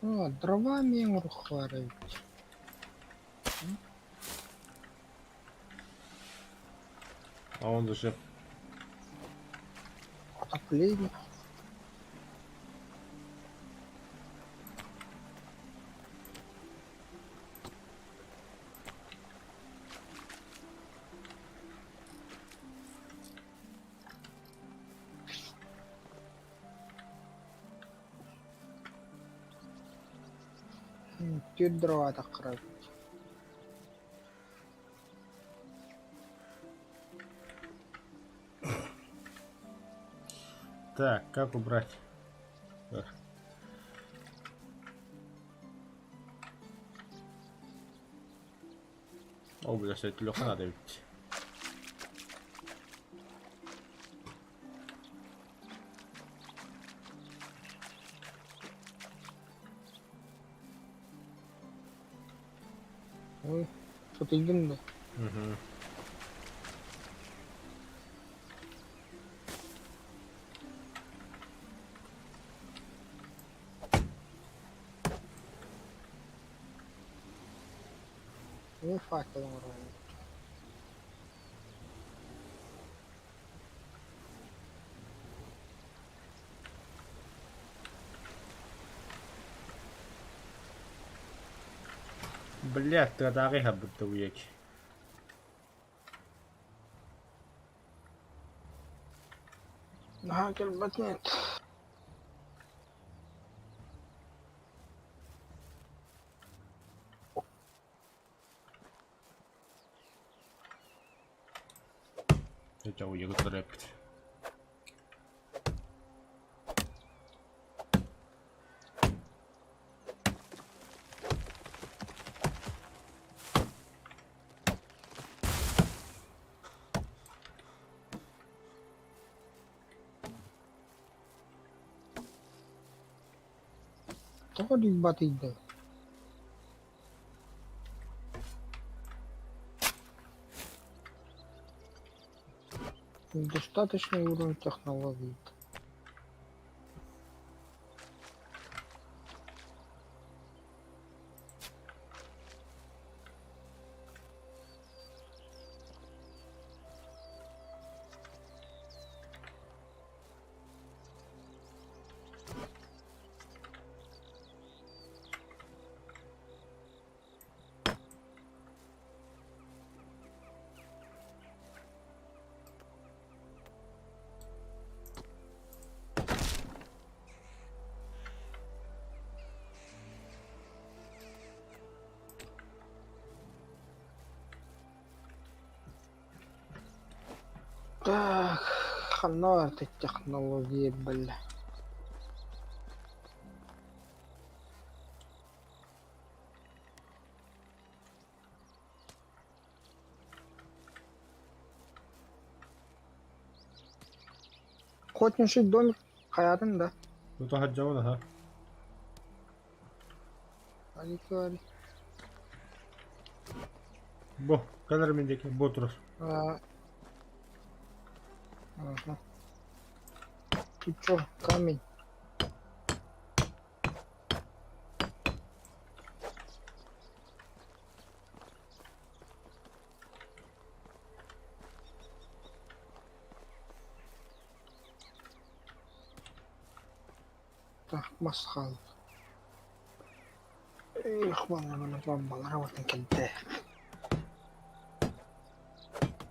А, дровами оҥоруохха эбит. А он зачем? Отопление. Түөрт дрова таххарабыт. Так, как убрать? Эх. О, бля, все это легко надо ведь. Ой, сытыйдым да. Угу. Ой, факел оҥоробут. Блядь, тыатааҕы иһэрбит уек. Наһаа кэлбэт нет. Это уегу төрөппүт. Тоҕо дүйбатыйдый? Недостаточный уровень технологий. Так, ханна эта технология, бля. Охотничий домик хайатын да. Тут хаджавын аха. Али говори. Бу, кэлэр мин диэки, бу турар. А, Ага. Тут чё, камень? Так, мас хаалбыт. Эх, балларына баллара бартын кэлдэ.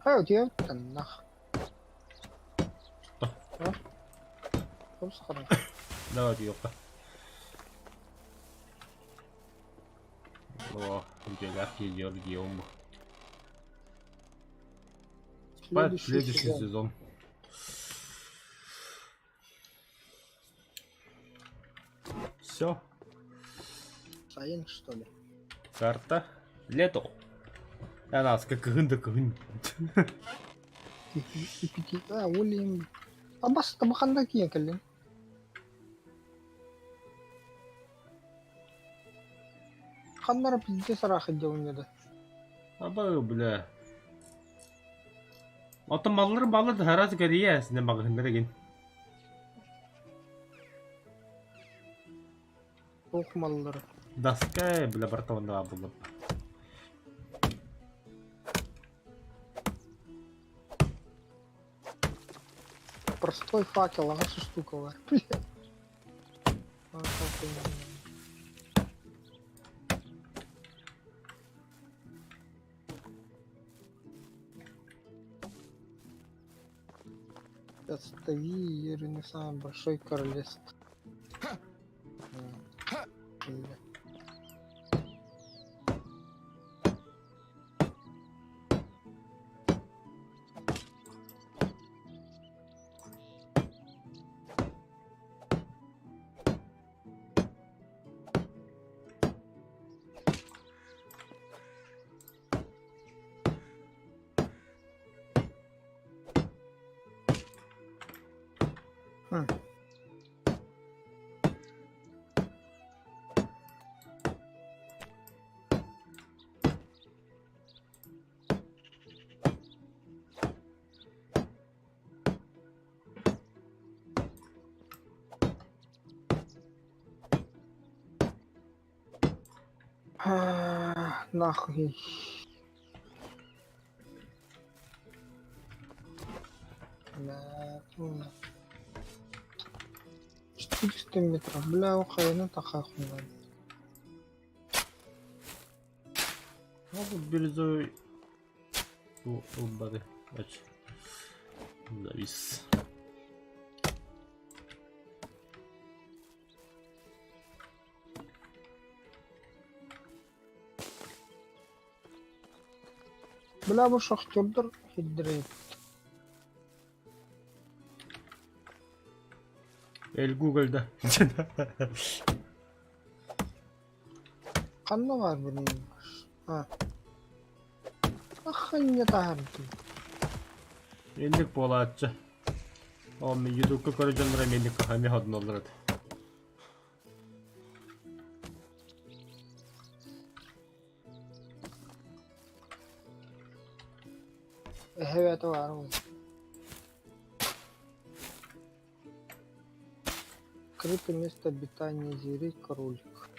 Хайа утуйабыттаннах. Тупсахара. Давай утуйуохха. О, үтүөлээх киһи Георгий бу. Следующий Следующий сезон. сезон. Все. Сайын, что ли? Карта. Лето. Анаска кыһын да кыһын. А, Оли... Абас, табаханда киен кэллин. Ханнара пиздец ыраах илдьэ да. Аба, бля. Оттон маллары баллар да араас кэрийэ синэ маҕаһыыннар игин. Туох маллары? Доска, бля, бортового было. Простой факел, ага, штука бар. Бля. Отстави Ренессанс Большой Королевств. Бля. Хм. А, нахуй. Бля, ну. 400 метров. Бля, ухайна такая хуйня. Ну, тут бирюзовый. Бу olmadı. Aç. Завис. Бля, бу шахтердар хидрит. Эль Гуглда. Ханна бар bunun. А. Охренеть тахарды. Эллик буолааччы. Ол мен ютубка көрө дьонноро миэнник кахами hodноллар этэ. Эһэбэтэ бар ол. Открыто место обитания зверей кролик.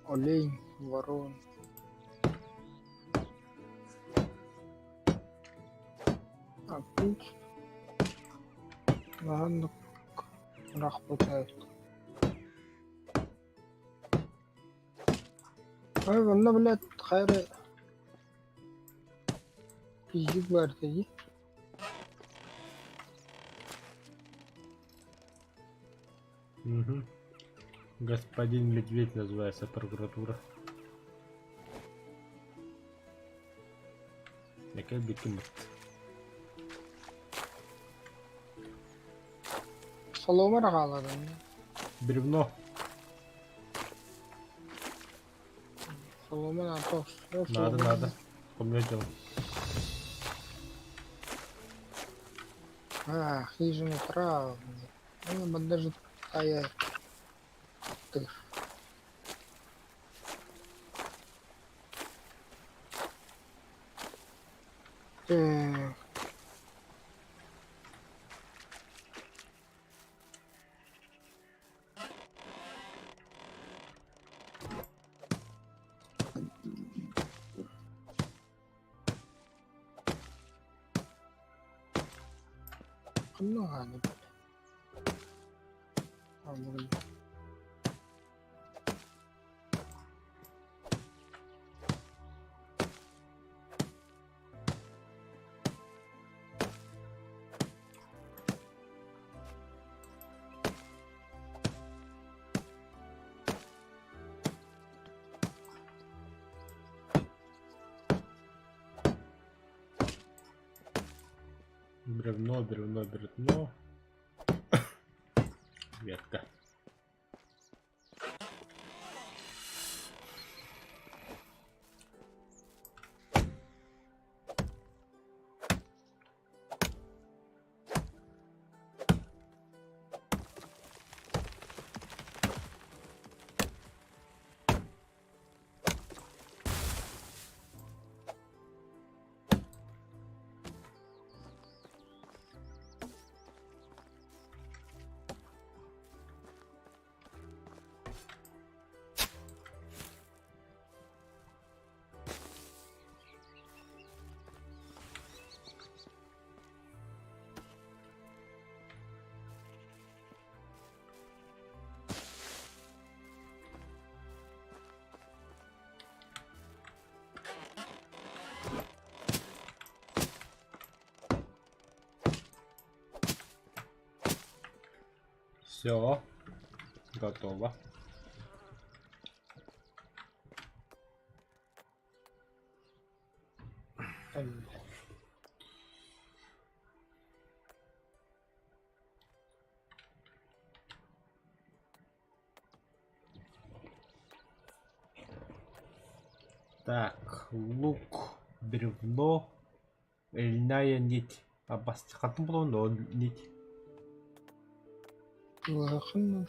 Олень, ворон. А тут Ладно, рахпытает. Ой, онно, блядь, хайра пиздик бар дии. Угу. Господин Медведь называется прокуратура. Якая бекемет. Солома хааларын. Бревно. Солома надо. Надо, надо. Помнете. А, хижина травми. Ну, даже тая. Ты. Так. Ну, ладно. А, блин. Бревно, бревно, бревно. Ветка. Все, готово. Так, лук, бревно, льняная нить. А хатын булан ол нить. Улахан.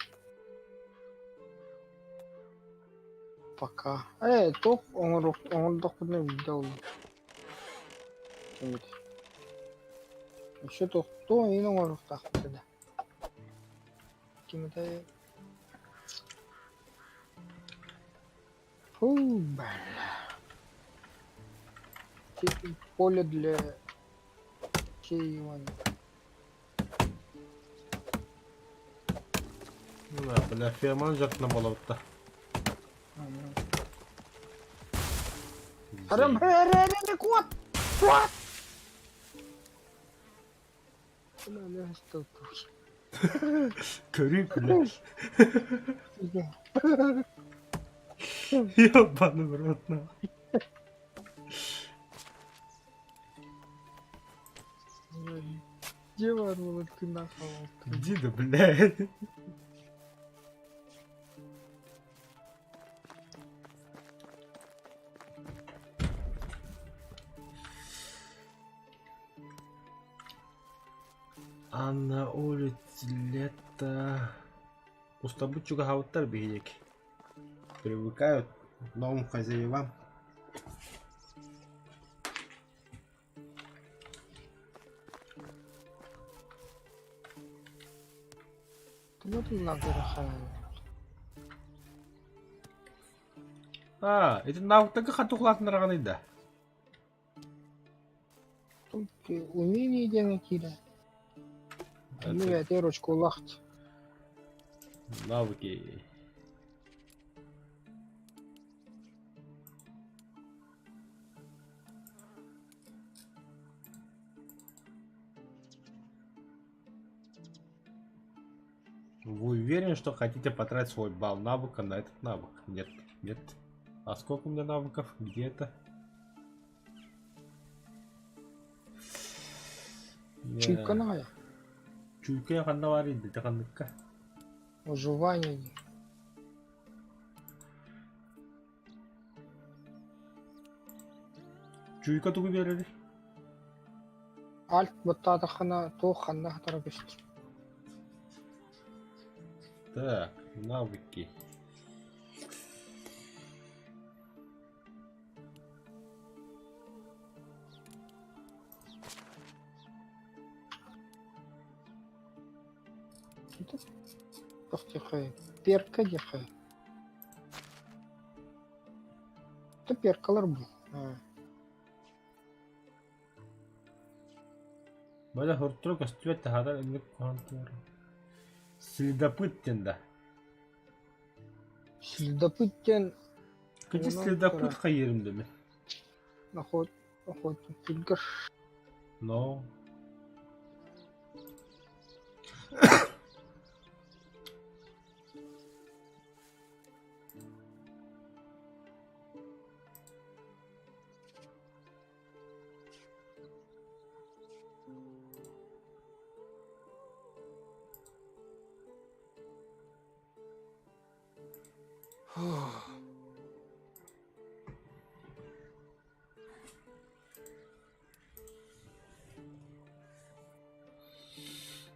Пока. Ээ, туох оҥордохпуна билдэ ол. Кимит. Өссө тохтуо иин оҥоруохтаахпыт этэ. Кимитэй Фу, бля. Поле для сеивания. Да, бля, ферман жартына болобутта. Арам, кот! Кот! Бля, что тут? Көрүү, бля. Ебаный в рот, нахуй. Где ворвала ты нахуй? Иди да, блядь. А на улице лето. Устабыт чугаһаабыттар биһиги. Привыкают к новым хозяевам. Аа, ити навыктарга хатыхлаатыннараҕыный да? Тут умение диэҥэ киирэ. Онно бэйэтэ ручкалаах Навыки. Вы уверены, что хотите потратить свой балл навыка на этот навык? Нет, нет. А сколько у меня навыков? Где это? Чуйканая. Чуйка ханна бар инде ханныкка. Выживание. Чуйка тугу биэрэр? Альт баттаатаххына туох ханна хатара көстөр. Так, навыки. Туох диэхэй? Перка диэхэй. Это перкалар бу. Бля, хортура көстүбэт таһаарар инник куһаҕан Следопыт диэн да. Следопыт диэн Кыдьы следопыт хайыырым дэмин. Охот, охотник тигр. Но.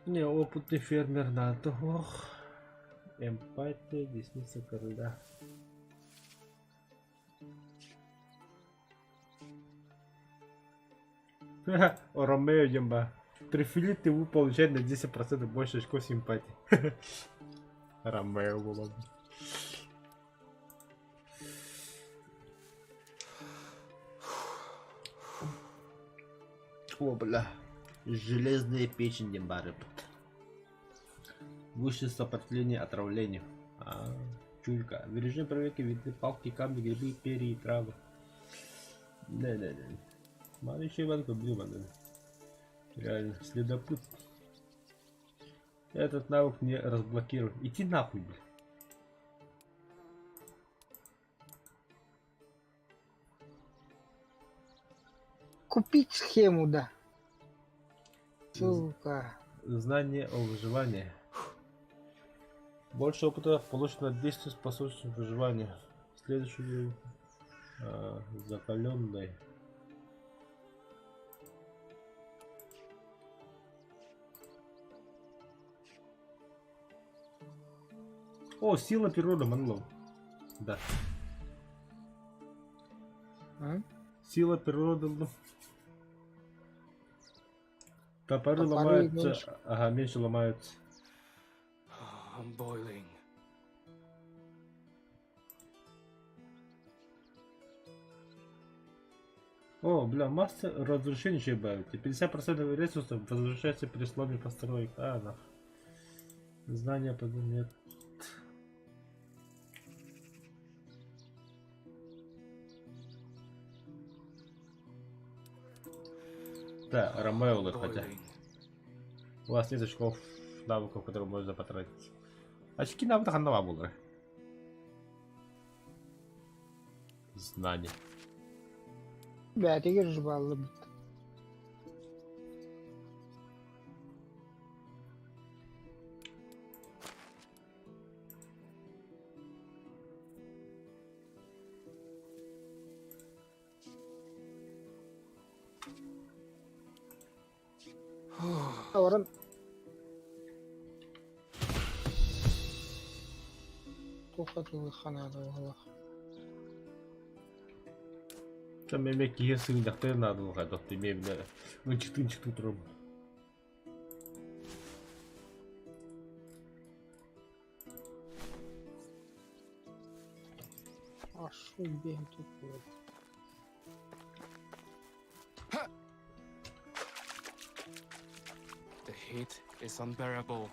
Не, опытный фермер надо. Ох. Эмпатия, десница короля. Ромео Емба. Трифилит и вы получаете на 10% больше очков симпатии. Ромео было бы. О, бля. Железная печень не барып. Выше сопротивление отравлению. А, чуйка. В режиме проверки видны палки, камни, грибы, перья и травы. Не-не-не. Мана еще Иванка блин, Реально, следопыт. Этот навык не разблокирован. Иди нахуй, блядь. Купить схему, да. Сука. Знание о выживании. Больше опыта получено от действий, способствующих выживанию. Следующий закаленный. О, сила природы, Манлов. Да. А? Сила природы. Ну. Топоры Топоры ломаются. меньше. Ага, меньше ломаются. I'm boiling. О, бля, масса разрушений еще добавить. И 50% ресурсов возвращается при сломе построек. А, нах. Знания под нет. Да, Ромео хотя. Boiling. У вас нет очков навыков, которые можно потратить. Очки навыков одного было. Знания. Бээтигэр жыбааллыбыт. Орон Туха ханаада буоллах. Там эмиэ киһи сыгынньахтыан наада хайдах эмиэ бile ынчыктыы-ынчыктыы турабын. А шо бэйэм тут буолар. The heat is unbearable.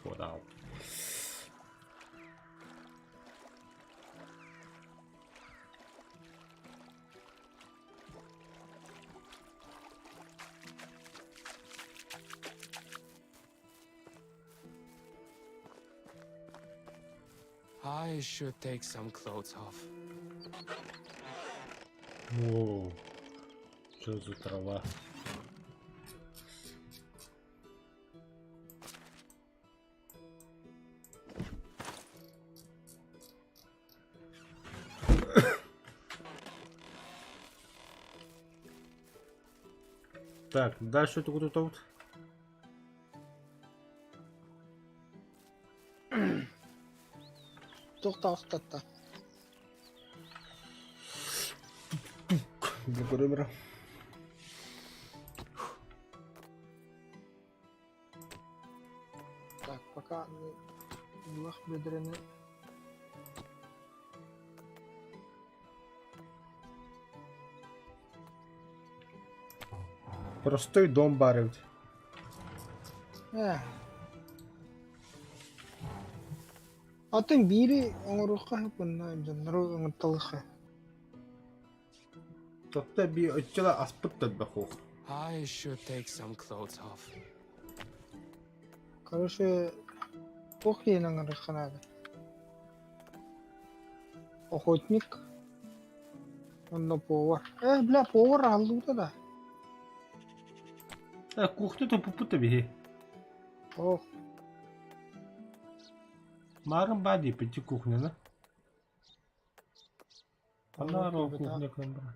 Куда? I should take some clothes off. О, что за трава? Так, дальше тут тут вот. Туох таҕыстатта. Для Так, пока булах бедрене Простой дом барывать. Ээ. Атын биири оҥоруохха сөп уонна дьоннору ыҥырталыахха. Тотта би өччөла аспыт төлбөхух. I should take some clothes off. Короче, туох диэн ыҥырыахха наада. Охотник уонна повар. Э, бля, повар аһыллыбыта да. Э, кухня тупуппут биһи. Ох, Марын ба диэппит кухняны. Анаар ол Онно кухня кымбара.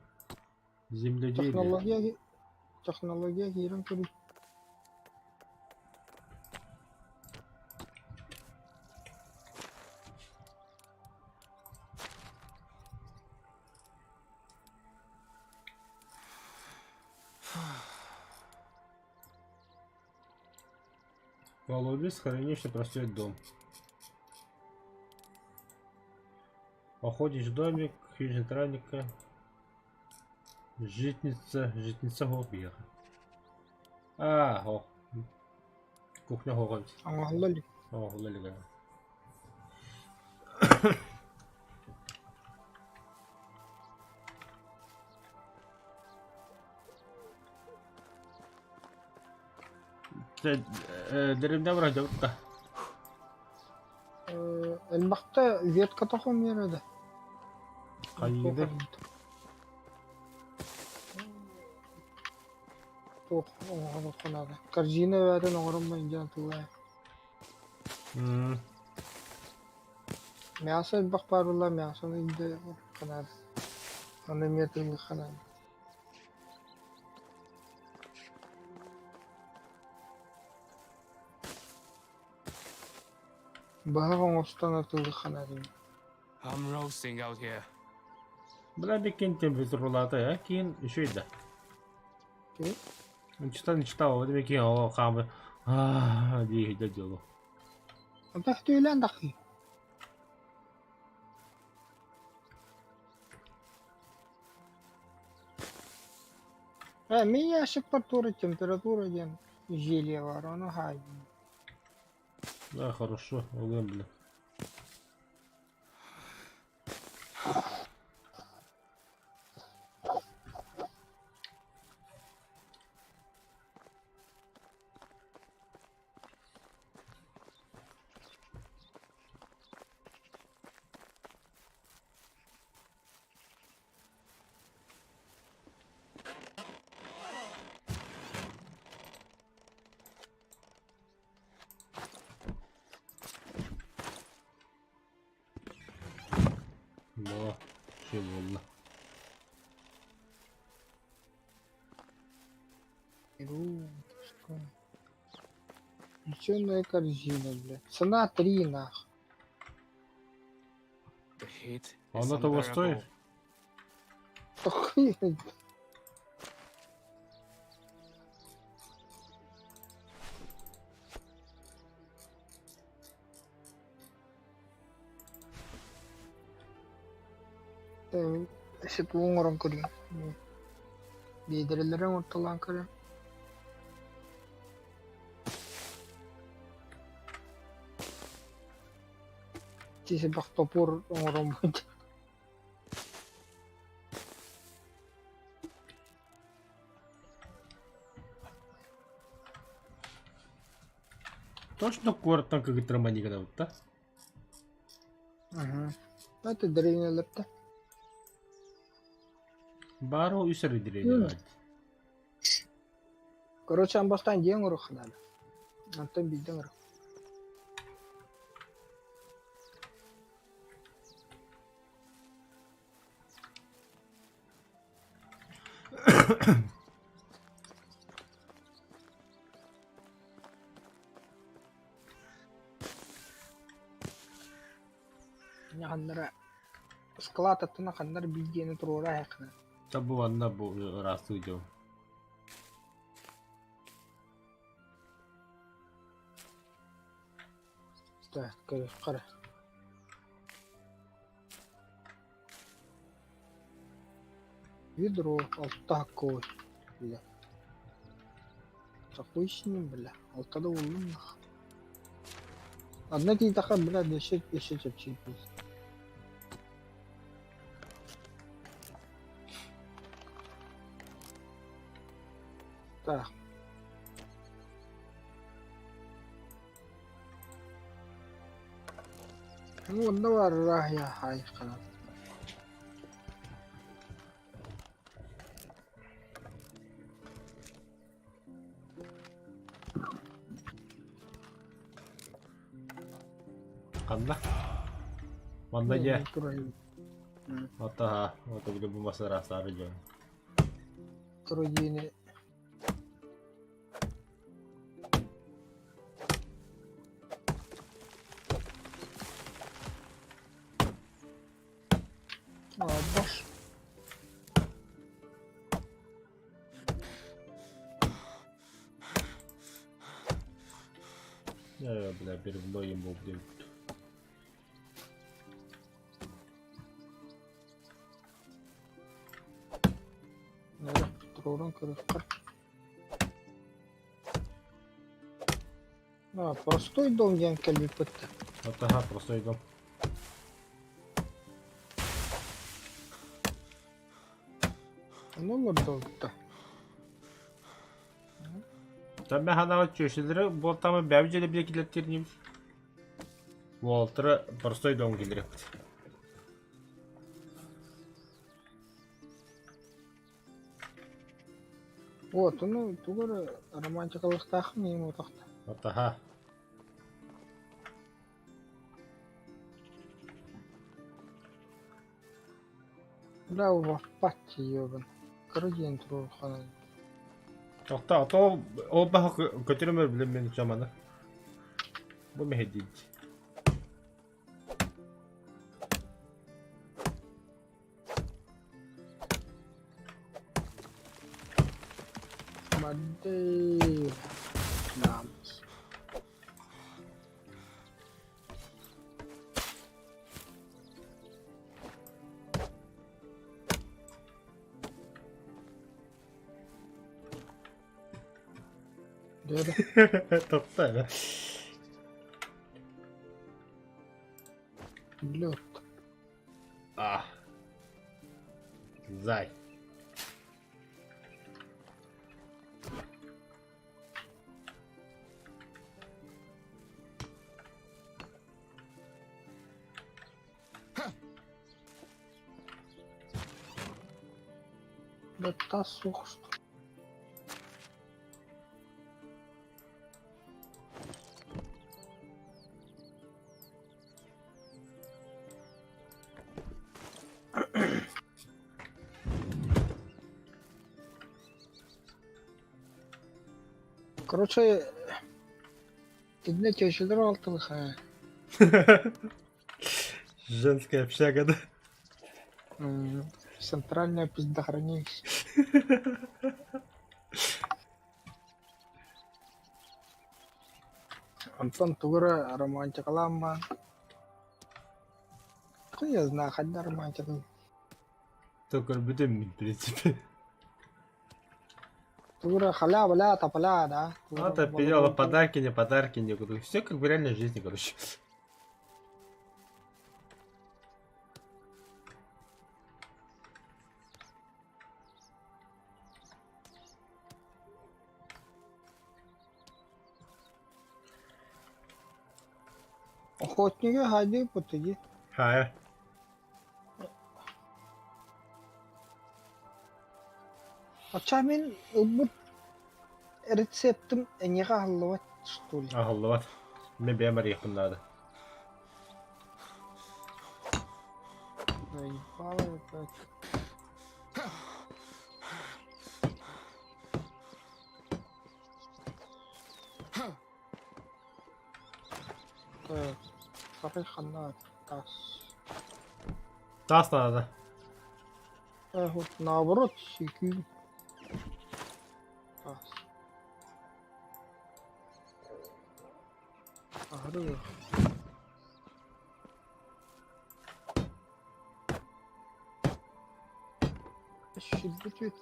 Земледелие. технология технология киирэн көрүү. Колодец, хранилище, простой дом. Охотничий домик, хижина странника, житница, житница суох биһиэхэ. Аа, суох. Кухня суох эбит. Оҥоһулла илик. Оҥоһулла илик ээ. Деревня вроде да. Элбэхтэ ветката хомуйар да. Хайыыгый? Туох оҥоһуллуохха наада. Корзина эбээтин оҥорон диэн тыллаа. Мясо элбэх баар буолла, мясоны илдьэ наада. Аны эмиэ тыыллыахха наада. Быһах оҥостон атыылыахха наада I'm roasting out here. Бля бикин температуралаата э киин үчүгэй да. Кини? Читал читал, вот бикин о хаамы аа дии да дьолу. Онтон сөтүөлээн тахсыы. Э, мин ящикпар туора температура диэн зелье баар, ону хаайдым. Да, хорошо, ылыам бля. Бо, şey буолла. Игрушка. Плетеная корзина, блядь. Цена 3 нах. The heat is Оно того unbearable. стоит? Да хуй знает. Э, тугу оҥорон көрүөм. Биэдэрэлэри оҥортолоон көрүөм. Тиси топор оҥороммут. Точно куораттан кыгыттарманигана да? Угу. Это древнелерте. Баары үс эрэ древнелэр. Короче, ан бастаан дьиэ оҥоруохха наада. Онтон биирдэ оҥоруох. Ханнара склад аттына ханнар биир туруора айаххына. Та бу анна бу ыраастыы дьон. Так, көрүөххэ. Ведро алтакой. Бля. Такой с ним, бля. Алтада уллум нах. Одна тиийтэххэ, бля, өссө өссө чэпчиир. Так. Ну, онно баар я хай ханан. Ханна? Манна дьэ. Турар. Ата ото били бу мас ыраастаары дьон. Турар диэни А, баш. Э, бля, бревно ему, блин. Туруоран көрүөххэ. А, простой дом диэн кэлбиппит. Атаха простой дом. Ону олордубут. Там ханаҕа чүөчэлэри буолтаама бэйэбит дьиэлэ бile киллэртиир инибит. Уолтара простой дом киллэриэхпит. Вот, ну, тугу эрэ романтикалыахтааххын ийэм утахта. Атаха. Бля, убаппат тиийэбин. Кыра диэн туруорханан. Тохтоо, то ол баһа көтөрөмөр билим мен чаманы. Бу мэһэйдиит. Мады. Намс. Тохтоо. Лед. А. Зай. Да тас суох что. Короче, итиннэ чөчөлөр алтылыха. Женская общага, да? Центральное пиздохранилище. Онтон тугу эрэ романтикалаан баан. Хуй я знаю, хайдах романтикалыы. Только көрбүтүм мин, в принципе. Тугу эрэ халя-баля, тополя, да? Тугу Вот эрэ определила подарки, не подарки, никуда. Все как в реальной жизни, короче. Охотнига хайды путуги. Хая. Оча мин ылбыт рецептим эйиэхэ аһыллыбат что ли? Аһыллыбат. Мин бэйэм арыйыахпын наада. Заебало опять. Так, сарай ханна тас. Таас наада. Вот наоборот, секью. Тас. Аһары Сүүрбүт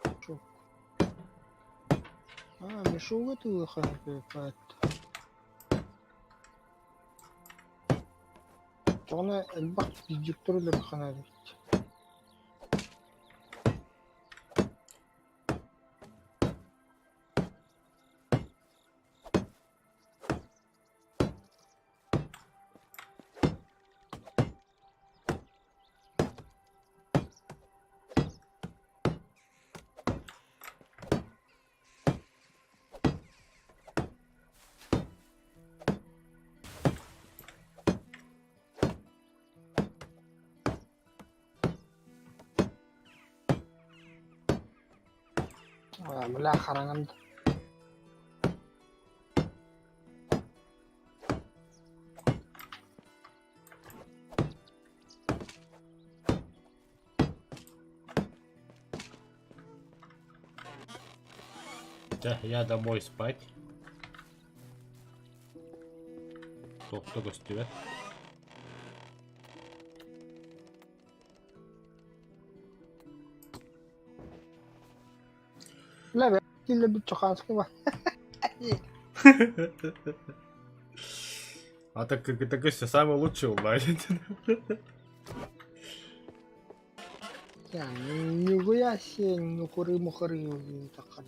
Мешок. А, мешок это Тоҕо элбэх дьиктэр үлэххэ эбит. Бля, хараҥан Да, я домой спать. Тохто көстүбэт. Бля, киллэрбит чохааскы ба. А так как это все самое лучшее онлайн. Ньугуйа сиэн ньукуры-мухары таххар.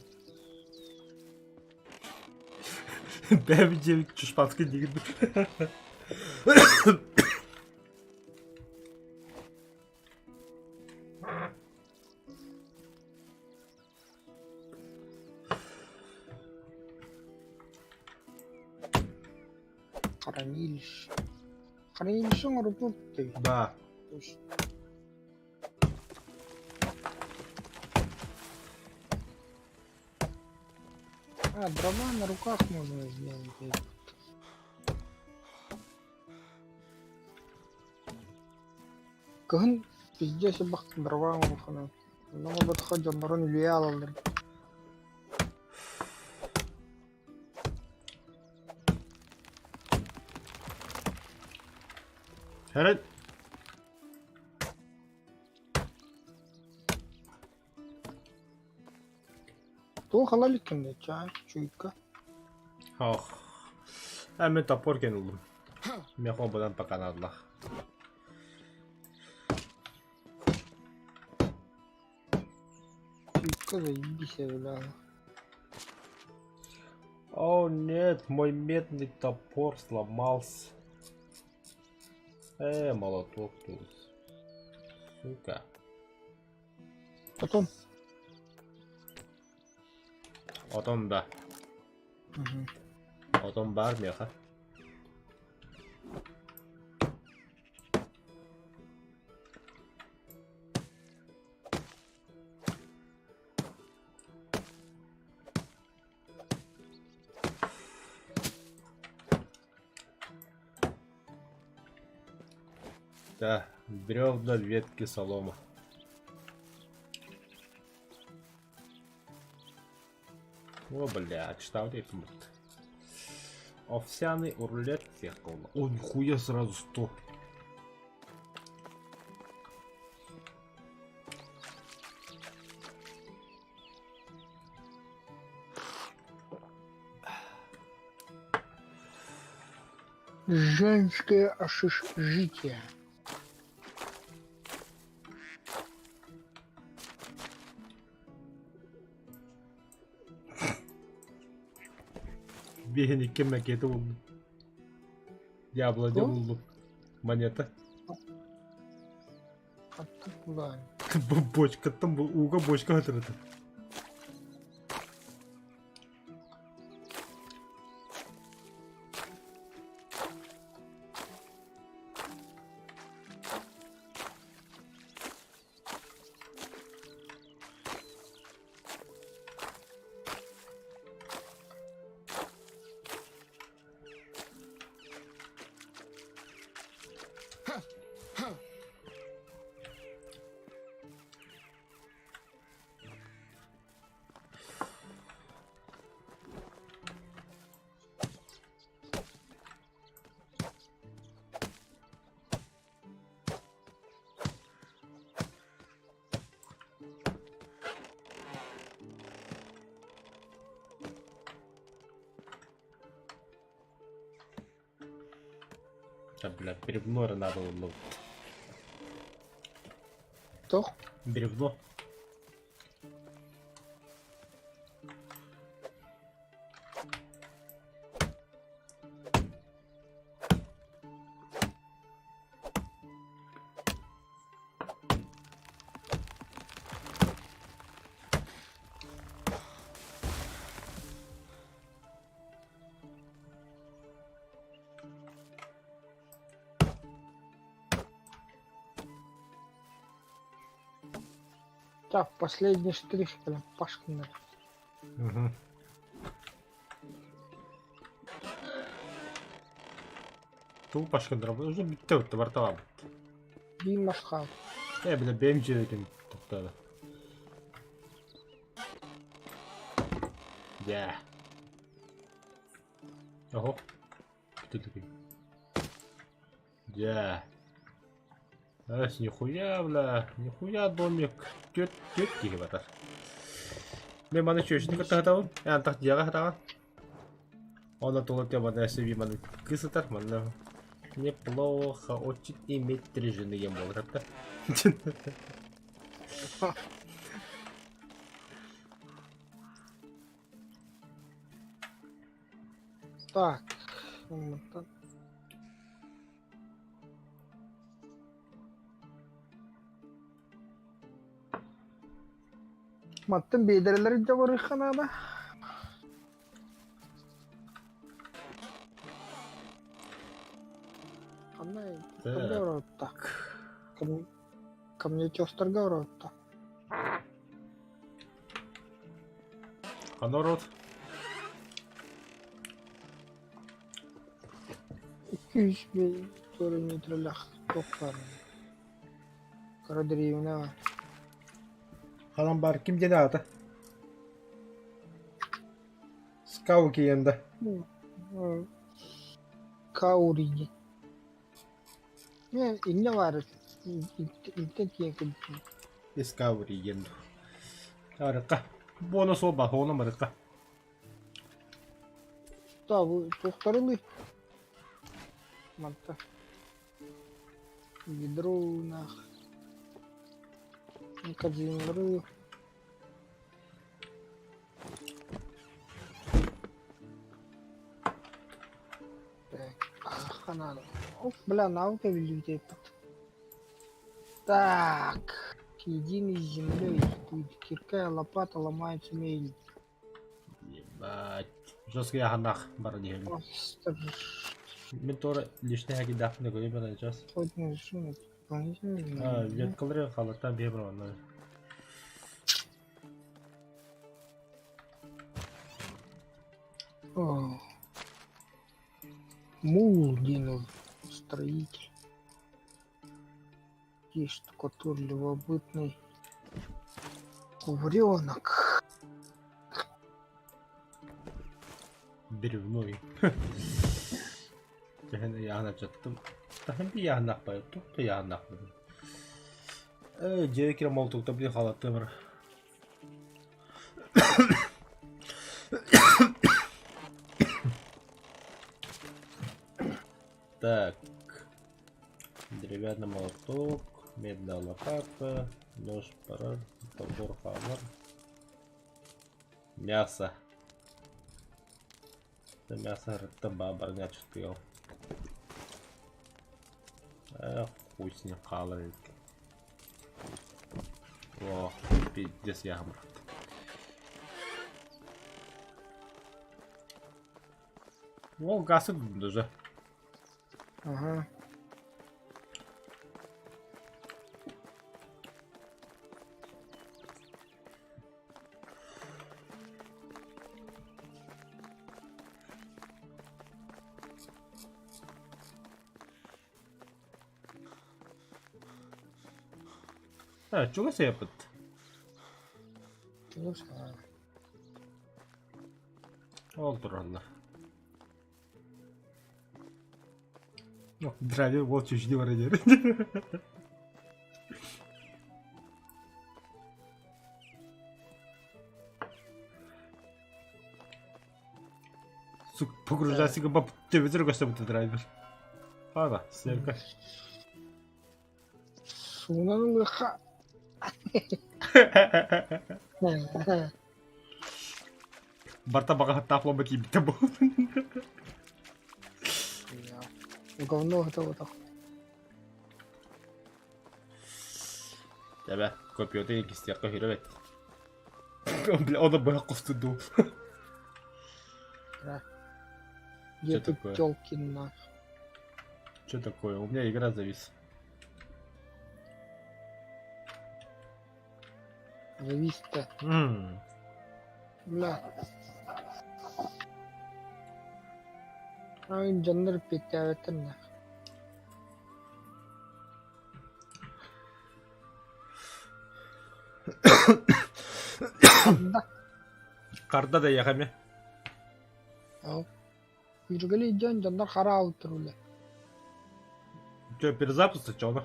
Бэб диэбит чушпанскай диигин. Хранилище. Хранилище оҥорбут дии. Да. А, дрова на руках можно сделать. Кыһын пиздец элбэх дрова оҥоруоххун Онно оҥорботоххо дьоннорун үлүйэ аалаллар. Хэрэг Туох ала иликкин дии, чаа, чуйка. Ох. А мен топор кэн ыллым. Миэхэ быдан пока наадалаах. Чуйка заебись, бля. О нет, мой медный топор сломался. Молоток тут. Сука. Потом. Отон да. Мгм. Отон баар миэхэ. Да, бревна, ветки, солома. О, бля, читал я Овсяный рулет всех О, нихуя сразу 100. Женское общежитие. Биһин икки макеты булдум. Яблоня Что? булдум. Монета. Хаттан Бочкаттан бу ууга бочка хатырыта. Да, бля, бревно надо было. Туох? Бревно. Так, последний штрих, бля, Пашкина. Угу. Туу башкындыра уже бүтте бүтте барталам. Биир масхаал. Э, бля, бэйэм дьиэбитин тоқтады. Дьэ. Оһо. Бүтүлүгүн. Дьэ. Эс, нихуя, бля, нихуя домик. Түөрт, түөрт киһи батар. Мен маны чүөчүнү кытта сытабын. Эн антах дьиэҕэ сытаҕын. Онно тула тыа манна өссө маны кыыс сытар. Манна неплохо очень иметь три жены диэн буолар да. Так. Мантан. Мантан биэдэрэлэри дьабарыахха наада. Ханна ханна оротта? Камнетёстарга оротта. А народ? 200 метрлях туох баар. Кыра дэриэбинэ баар. Ханан баар ким диэн аата? Скау киэнда. Каури диэн. Инньэ баар интэн тиийэн кэлбитим. Discovery диэн. Арыкка. Буона суол баар, ону барыкка. Да, бу туохтарылый? Манта. Ведро нах. Корзиналары. Так, ах, надо. Оф, бля, наука вилюйтеппит. Так, единый с землей. Тут кирка и лопата ломаются мельницы. Ебать. Жесткий аханах бар диэбин. Мин туора лишний хакидаахпын көрүм бана час. Веткалары халаттан биэ бараннар. Мул диэн ол строитель. Есть штукатур любопытный. Кувыренок. Бревной. Тэһэн ыйааһын ачаттым. Таһын би ыйааһыннаах туох да ыйааһыннаах Э, дьиэ киирэн молотуктар били халаттыы бар. Так. Деревянный молоток, медная лопата, нож пора, топор хаммер. Мясо. Это мясо рыттан баабарга чутуйал. Э, хуй с ним хаалар эбит. О, пиздец я брат. Ол гасы даже. Ага. А, чугас yapıt. Чугас. Ол тураллар. Драйвер вот чуть бар диэн. Сук, погружайся баб телевизор көстөбүт драйвер. Ана, сверка. Суунан ылыха. Барта баҕа тафлоба киирбитэ бу. Говно это Тэбэ, копиоты кистиэххэ үһүрэ бэт. Бля, оно быһа костуду. Где Что тут такое? тёлки на? Что такое? У меня игра завис. Завис-то. М. Бля. Ай, дьоннор эппиэттээбэттэр нах. Да. Карда да яхами. Ол. Үргэли дьон дьоннор хара аалыттар үлэ. Че, перезапуск че оно?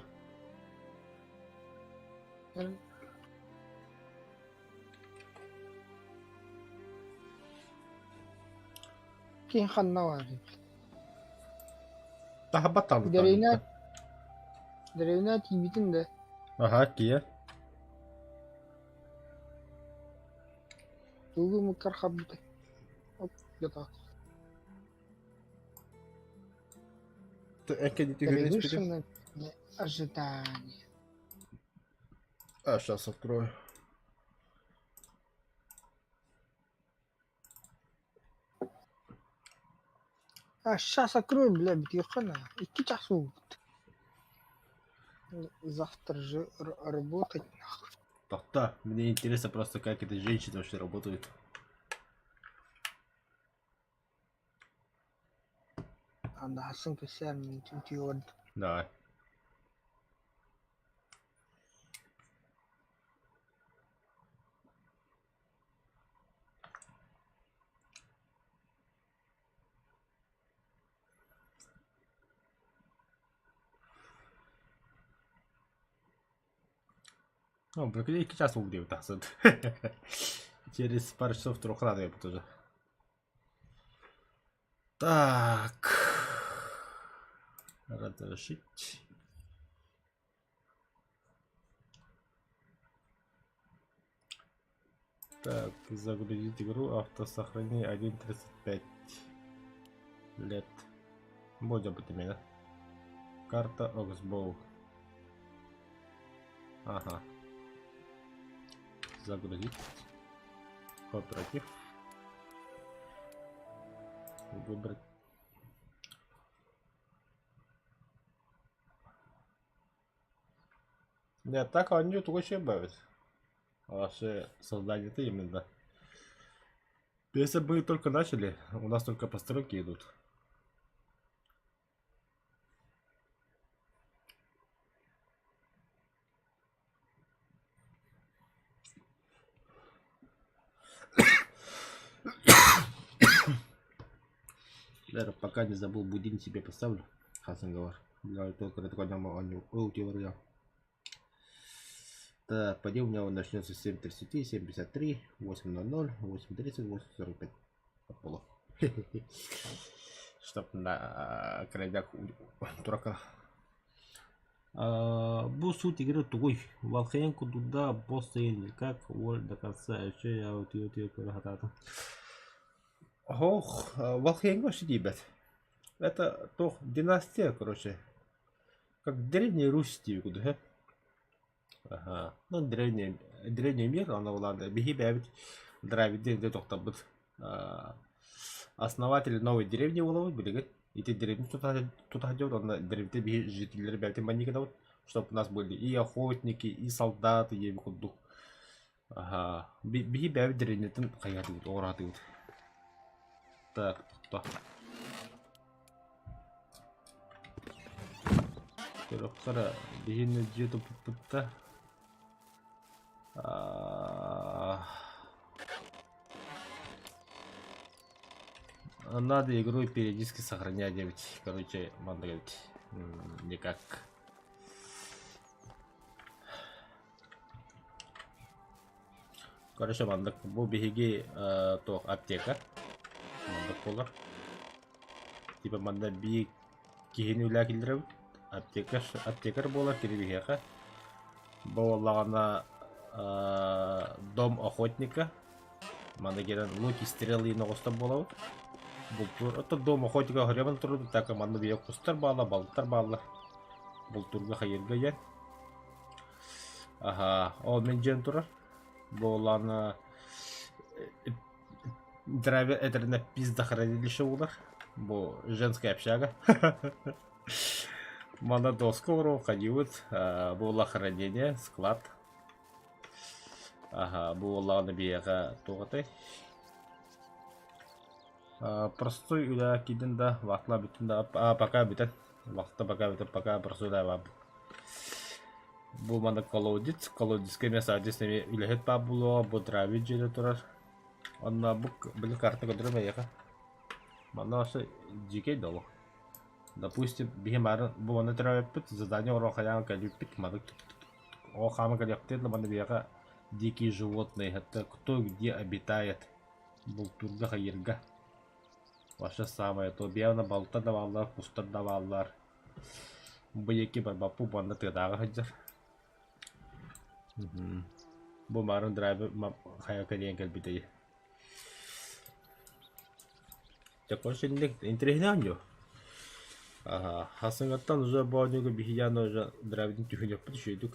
Киһи ханна баарый? Таһабат Дэриэбинэ дэриэбинэ тиийбитин да Аха, кие. тугу муккар харбытай. Оп, готово. Превышенное ожидание. А, сейчас открою. А сейчас открою, бля, бүтүөххэ Икки час буолбут. Завтра же работать нахуй. Так-то, мне интересно просто, как эта женщина вообще работает. Анда хасын кэсээр мин утуйуон. Давай. О, прикинь, икки чаас буолбут диэбит тахсан. Через пару часов туруохха наада тоже. Так. Разрешить. Так, загрузить игру, автосохранение 1.35 лет. Будет быть именно. Карта Оксбоу. Ага. Загрузить. Кооператив. Выбрать. Нет, так они только еще добавят. Ваше создание-то именно. Если бы только начали, у нас только постройки идут. Даже пока не забыл, будильник себе поставлю. Хасан говор. Я только такой Так, пойди у меня он начнется с 7.30, 7.53, 8.00, 8.30, 8.45. От пола. Чтоб на крайняк дурака. Бу суть игры тугуй. Валхейн кудуда босс как воль до конца. Еще я вот ее көрө Ох, Валхейн вообще дебет. Это то династия, короче. Как Древняя Русь куда, Ага. Ну, древний, древний мир, оно ладно. Биһи бэйэбит дравиды де тохтобут. Основатель новой деревни буолабыт билигин. Ити деревни тута идет, он деревни биһи жителлери бэйэбитин манника чтобы у нас были и охотники, и солдаты, и курдук. Ага. Биһи бэйэбит деревнятын хайатыбыт, оҕураатыбыт. Так, то. Көрөххөрө биһини дьиэ туппуппут А, Надо игру периодически сохранять, ведь, короче, надо говорить, никак. Короче, маннык бу биһиги туох аптека. Маннык буолар. Типа манна биир киһини үлээ киллэрэбит. Аптекарь, аптекарь буолар кини биһиэхэ. Бу буоллаҕына дом охотника. Манна киирэн лук и стрелы оҕустар буолабыт. Бултуур. Оттон дом охотника хориаман турбут, так манна биһиэхэ кустар бааллар, балыктар бааллар. Бултуурга хайыырга диэн. Аха, ол мин дьиэм турар. Буоллаҕына драйвер этэринэ пиздохранилище буолар. Бу женская общага. Манна доска оҥорон хайыыбыт. Буолла хранение, склад. Аха, бу буоллаҕына биһиэхэ туох этэй? Простой үлэ киирдин да, вахтала бүттүн да, а пока бүтэн. Вахта пока бүтэн, пока простой үлэ баар. Бу манна колодец, колодецка эмиэ соответственно эмиэ үлэһит баар буолуоҕа, бу дравид дьиэтэ турар. Онно бу били карта көрдөрөм эйиэхэ. Манна вообще дьиикэй да олох. Допустим, биһи баарын бу манна төрөөбүппүт, задание оҥорон хайаан кэлбиппит, маннык ол хаама кэлиэхтиэн да манна биһиэхэ дикие животные, это кто где обитает, бултуурга хайыырга. Вообще самое то биана балта да бааллар, кустар да бааллар. Бу диэки барбаппыт уонна тыатааҕы сылдьар. Бу марын драйвер хайа кэлиэн кэлбитэй. Дьэ, короче, интэриэһинэй оонньуу. Аха, хасыҥҥаттан уже бу оонньууга биһиги уже драйвдын түһүнүөхпүт үчүгэйдик.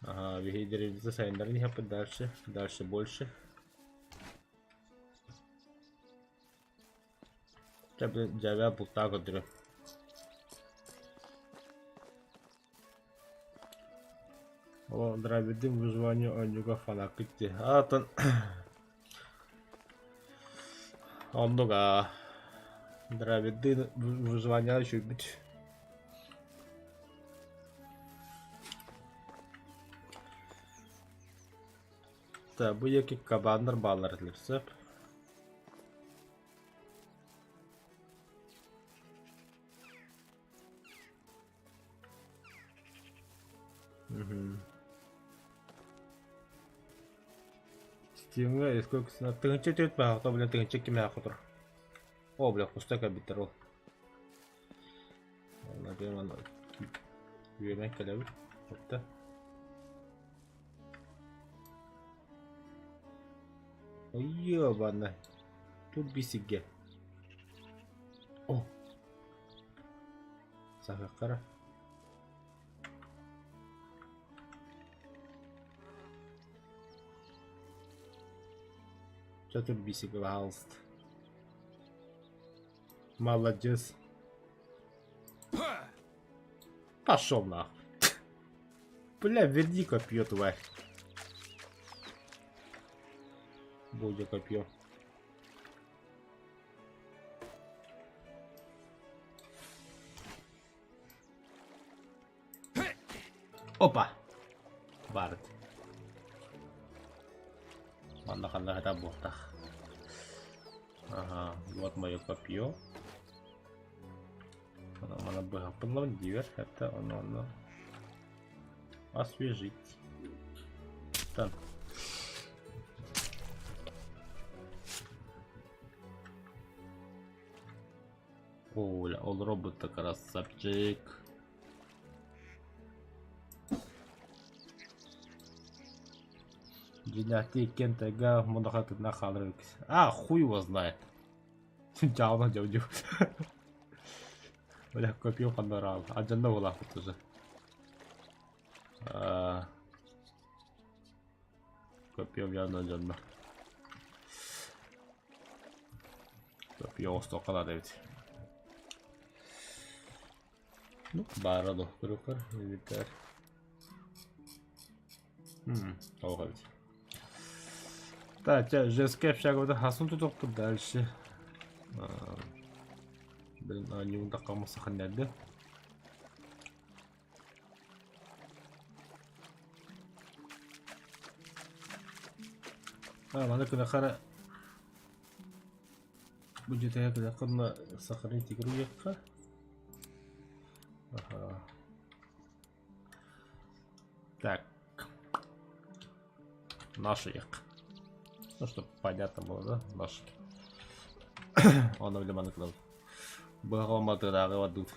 Ага, биһиги драйвдыта сайыннаран иһэппит дальше, дальше больше. Дьэ, дьэбэ бултаа көрдөрүм. Ол драйвердин выживание оонньууга фанаккыт дии. Аатын оннук аа драйвердин выживание үчүгүйбүт. Так, бу диэки кабаннар бааллар этилэр сөп. Стимҥэ сколько тыһыынча түөрт баһаахта бля тыһыынча икки мэһээх хотор. О бля куста кэлбиттэр ол. Үөмэн кэлэбит. Отта. Ёбана. Тут бисигэ. О. Сахаккара. Что тут бисик, пожалуйста. Молодец. Пошел нахуй. Бля, верни копье, тварь. Будет копье. Опа! Баарыт. Манна ханна хата буохтах. Ага, вот мое копье. Мана быһаппын дивер, это оно, оно. Освежить. Так. Оля, ол робот красавчик. Дьиҥнээхтик иккиэн тайга мундахатытына хаалар эбиккит. А, хуй его знает. Дьаална дьэ Бля, копьем ханнарал. Алдьанна буолаахпыт уже. Копьем явно алдьанна. Копье оҥостуохха наада эбит. Ну, баара дуо, көрүөххэ инвентарь. Тоҕо эбит. Так, чэ, женская общага хасын тутуохпут дальше. Блин, оонньуун таххаммын саханнэрдэ. А, маны кынахара бу дьиэтэгэ кынаххына сахарын тигр уйахха. Аха. Так. Наш уйах. Ну, чтобы понятно было, да? Наш. Оны биле маны кылабыт. Быһаҕа бардыбыт.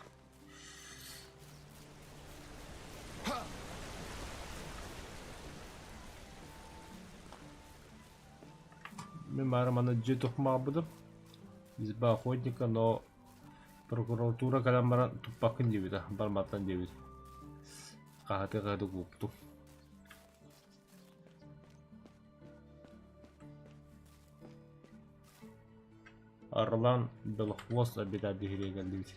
Мин баара манна дьиэ тухмаабытым. Изба охотника, но прокуратура кэлэн баран туппаккын диэбитэ, барматтан диэбит. Хаһыаты-хаһыаты кууппутум. Арлан Белохвост обитает биһириэ кэллибит.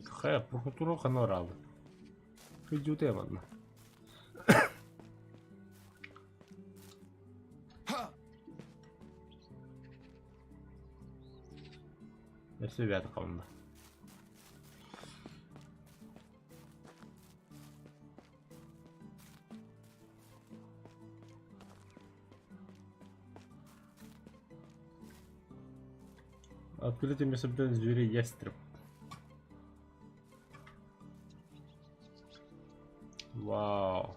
Хайа, прокуратура ханна бараабыт? Кыдьыытыа манна. Өссө бэйэтэ ханна. Открытый месопден зверей ястреб. Вау.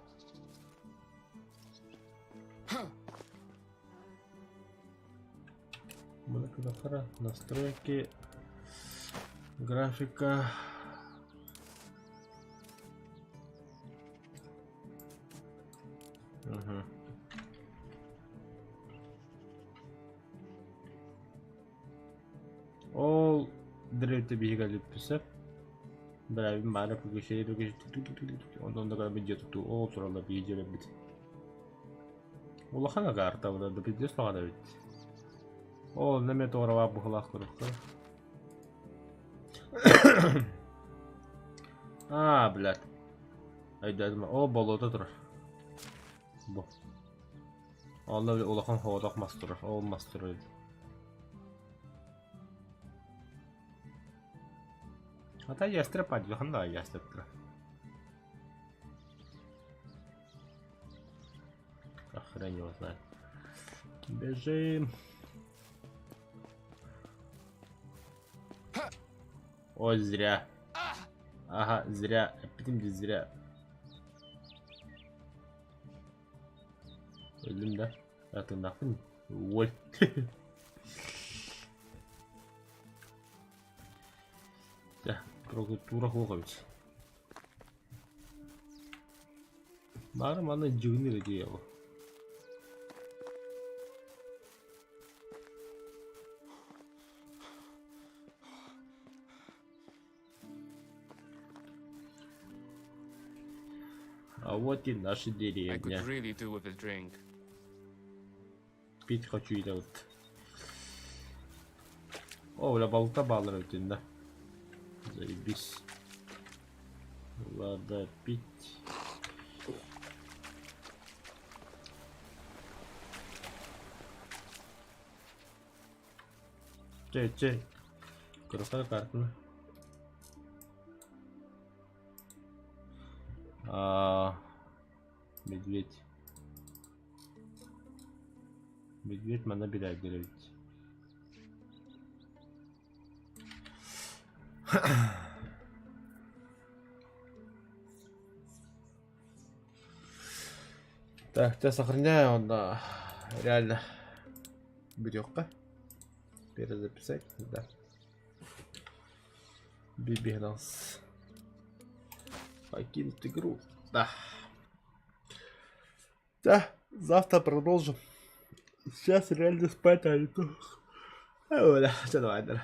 Настройки, графика. Угу. Ол древте биһиги өлүппүсэ. Бэрэбин баара күгүшэй онтон да кэлбит дьиэ тутуу ол тураллар биһи дьиэлэрбит. Улахан агаарта була да пиздец баҕар эбит. Ол нэмэ туоралаах быһылаах көрөххө. Аа, блядь. Өйдөөтүм. Ол болуота турар. Бу. Онно улахан хоҕотох мас турар. Ол мас турар эбит. Ата ястреб адьыхан да ястреб турар. А хрен его знает. Бежим. Ой, зря. Ага, зря. Эппитим зря. Өллүм да. Атыннахпын. Ой. Дьэ, прокуратура суох эбит. Баара манна дьигинир идея бу. А вот и наша I could деревня. really do with a drink. Пить хочу и вот. О, бля, балта баллар эбитин да. Заебись. Ладно, пить. Чэ, чэ. Кыракай картаны. А, медведь. Медведь манна билээддэр эбит. Так, тебя сохраняю, он да, реально берёгка. Перезаписать, да. Бибинас. Покинуть игру. Да. Да, завтра продолжим. Сейчас реально спать, а не то. Ой, да, все, давай, да.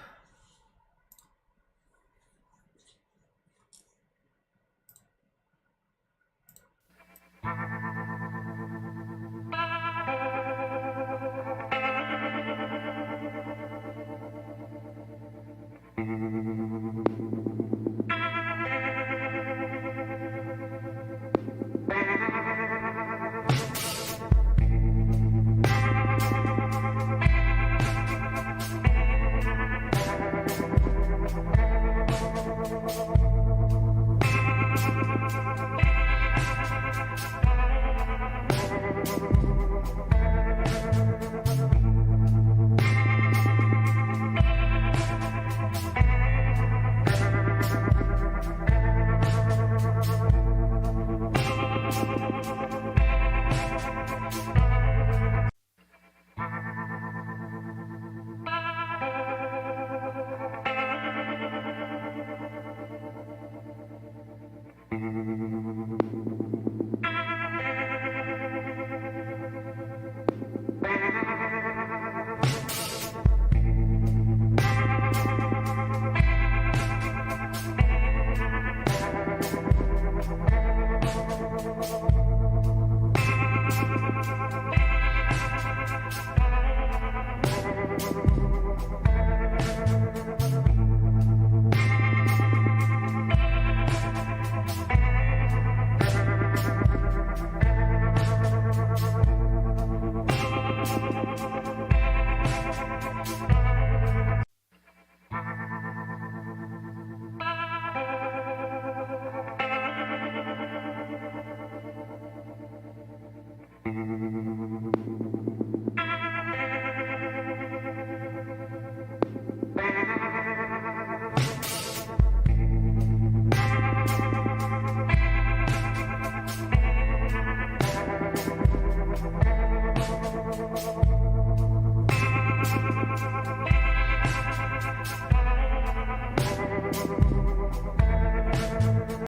Thank you.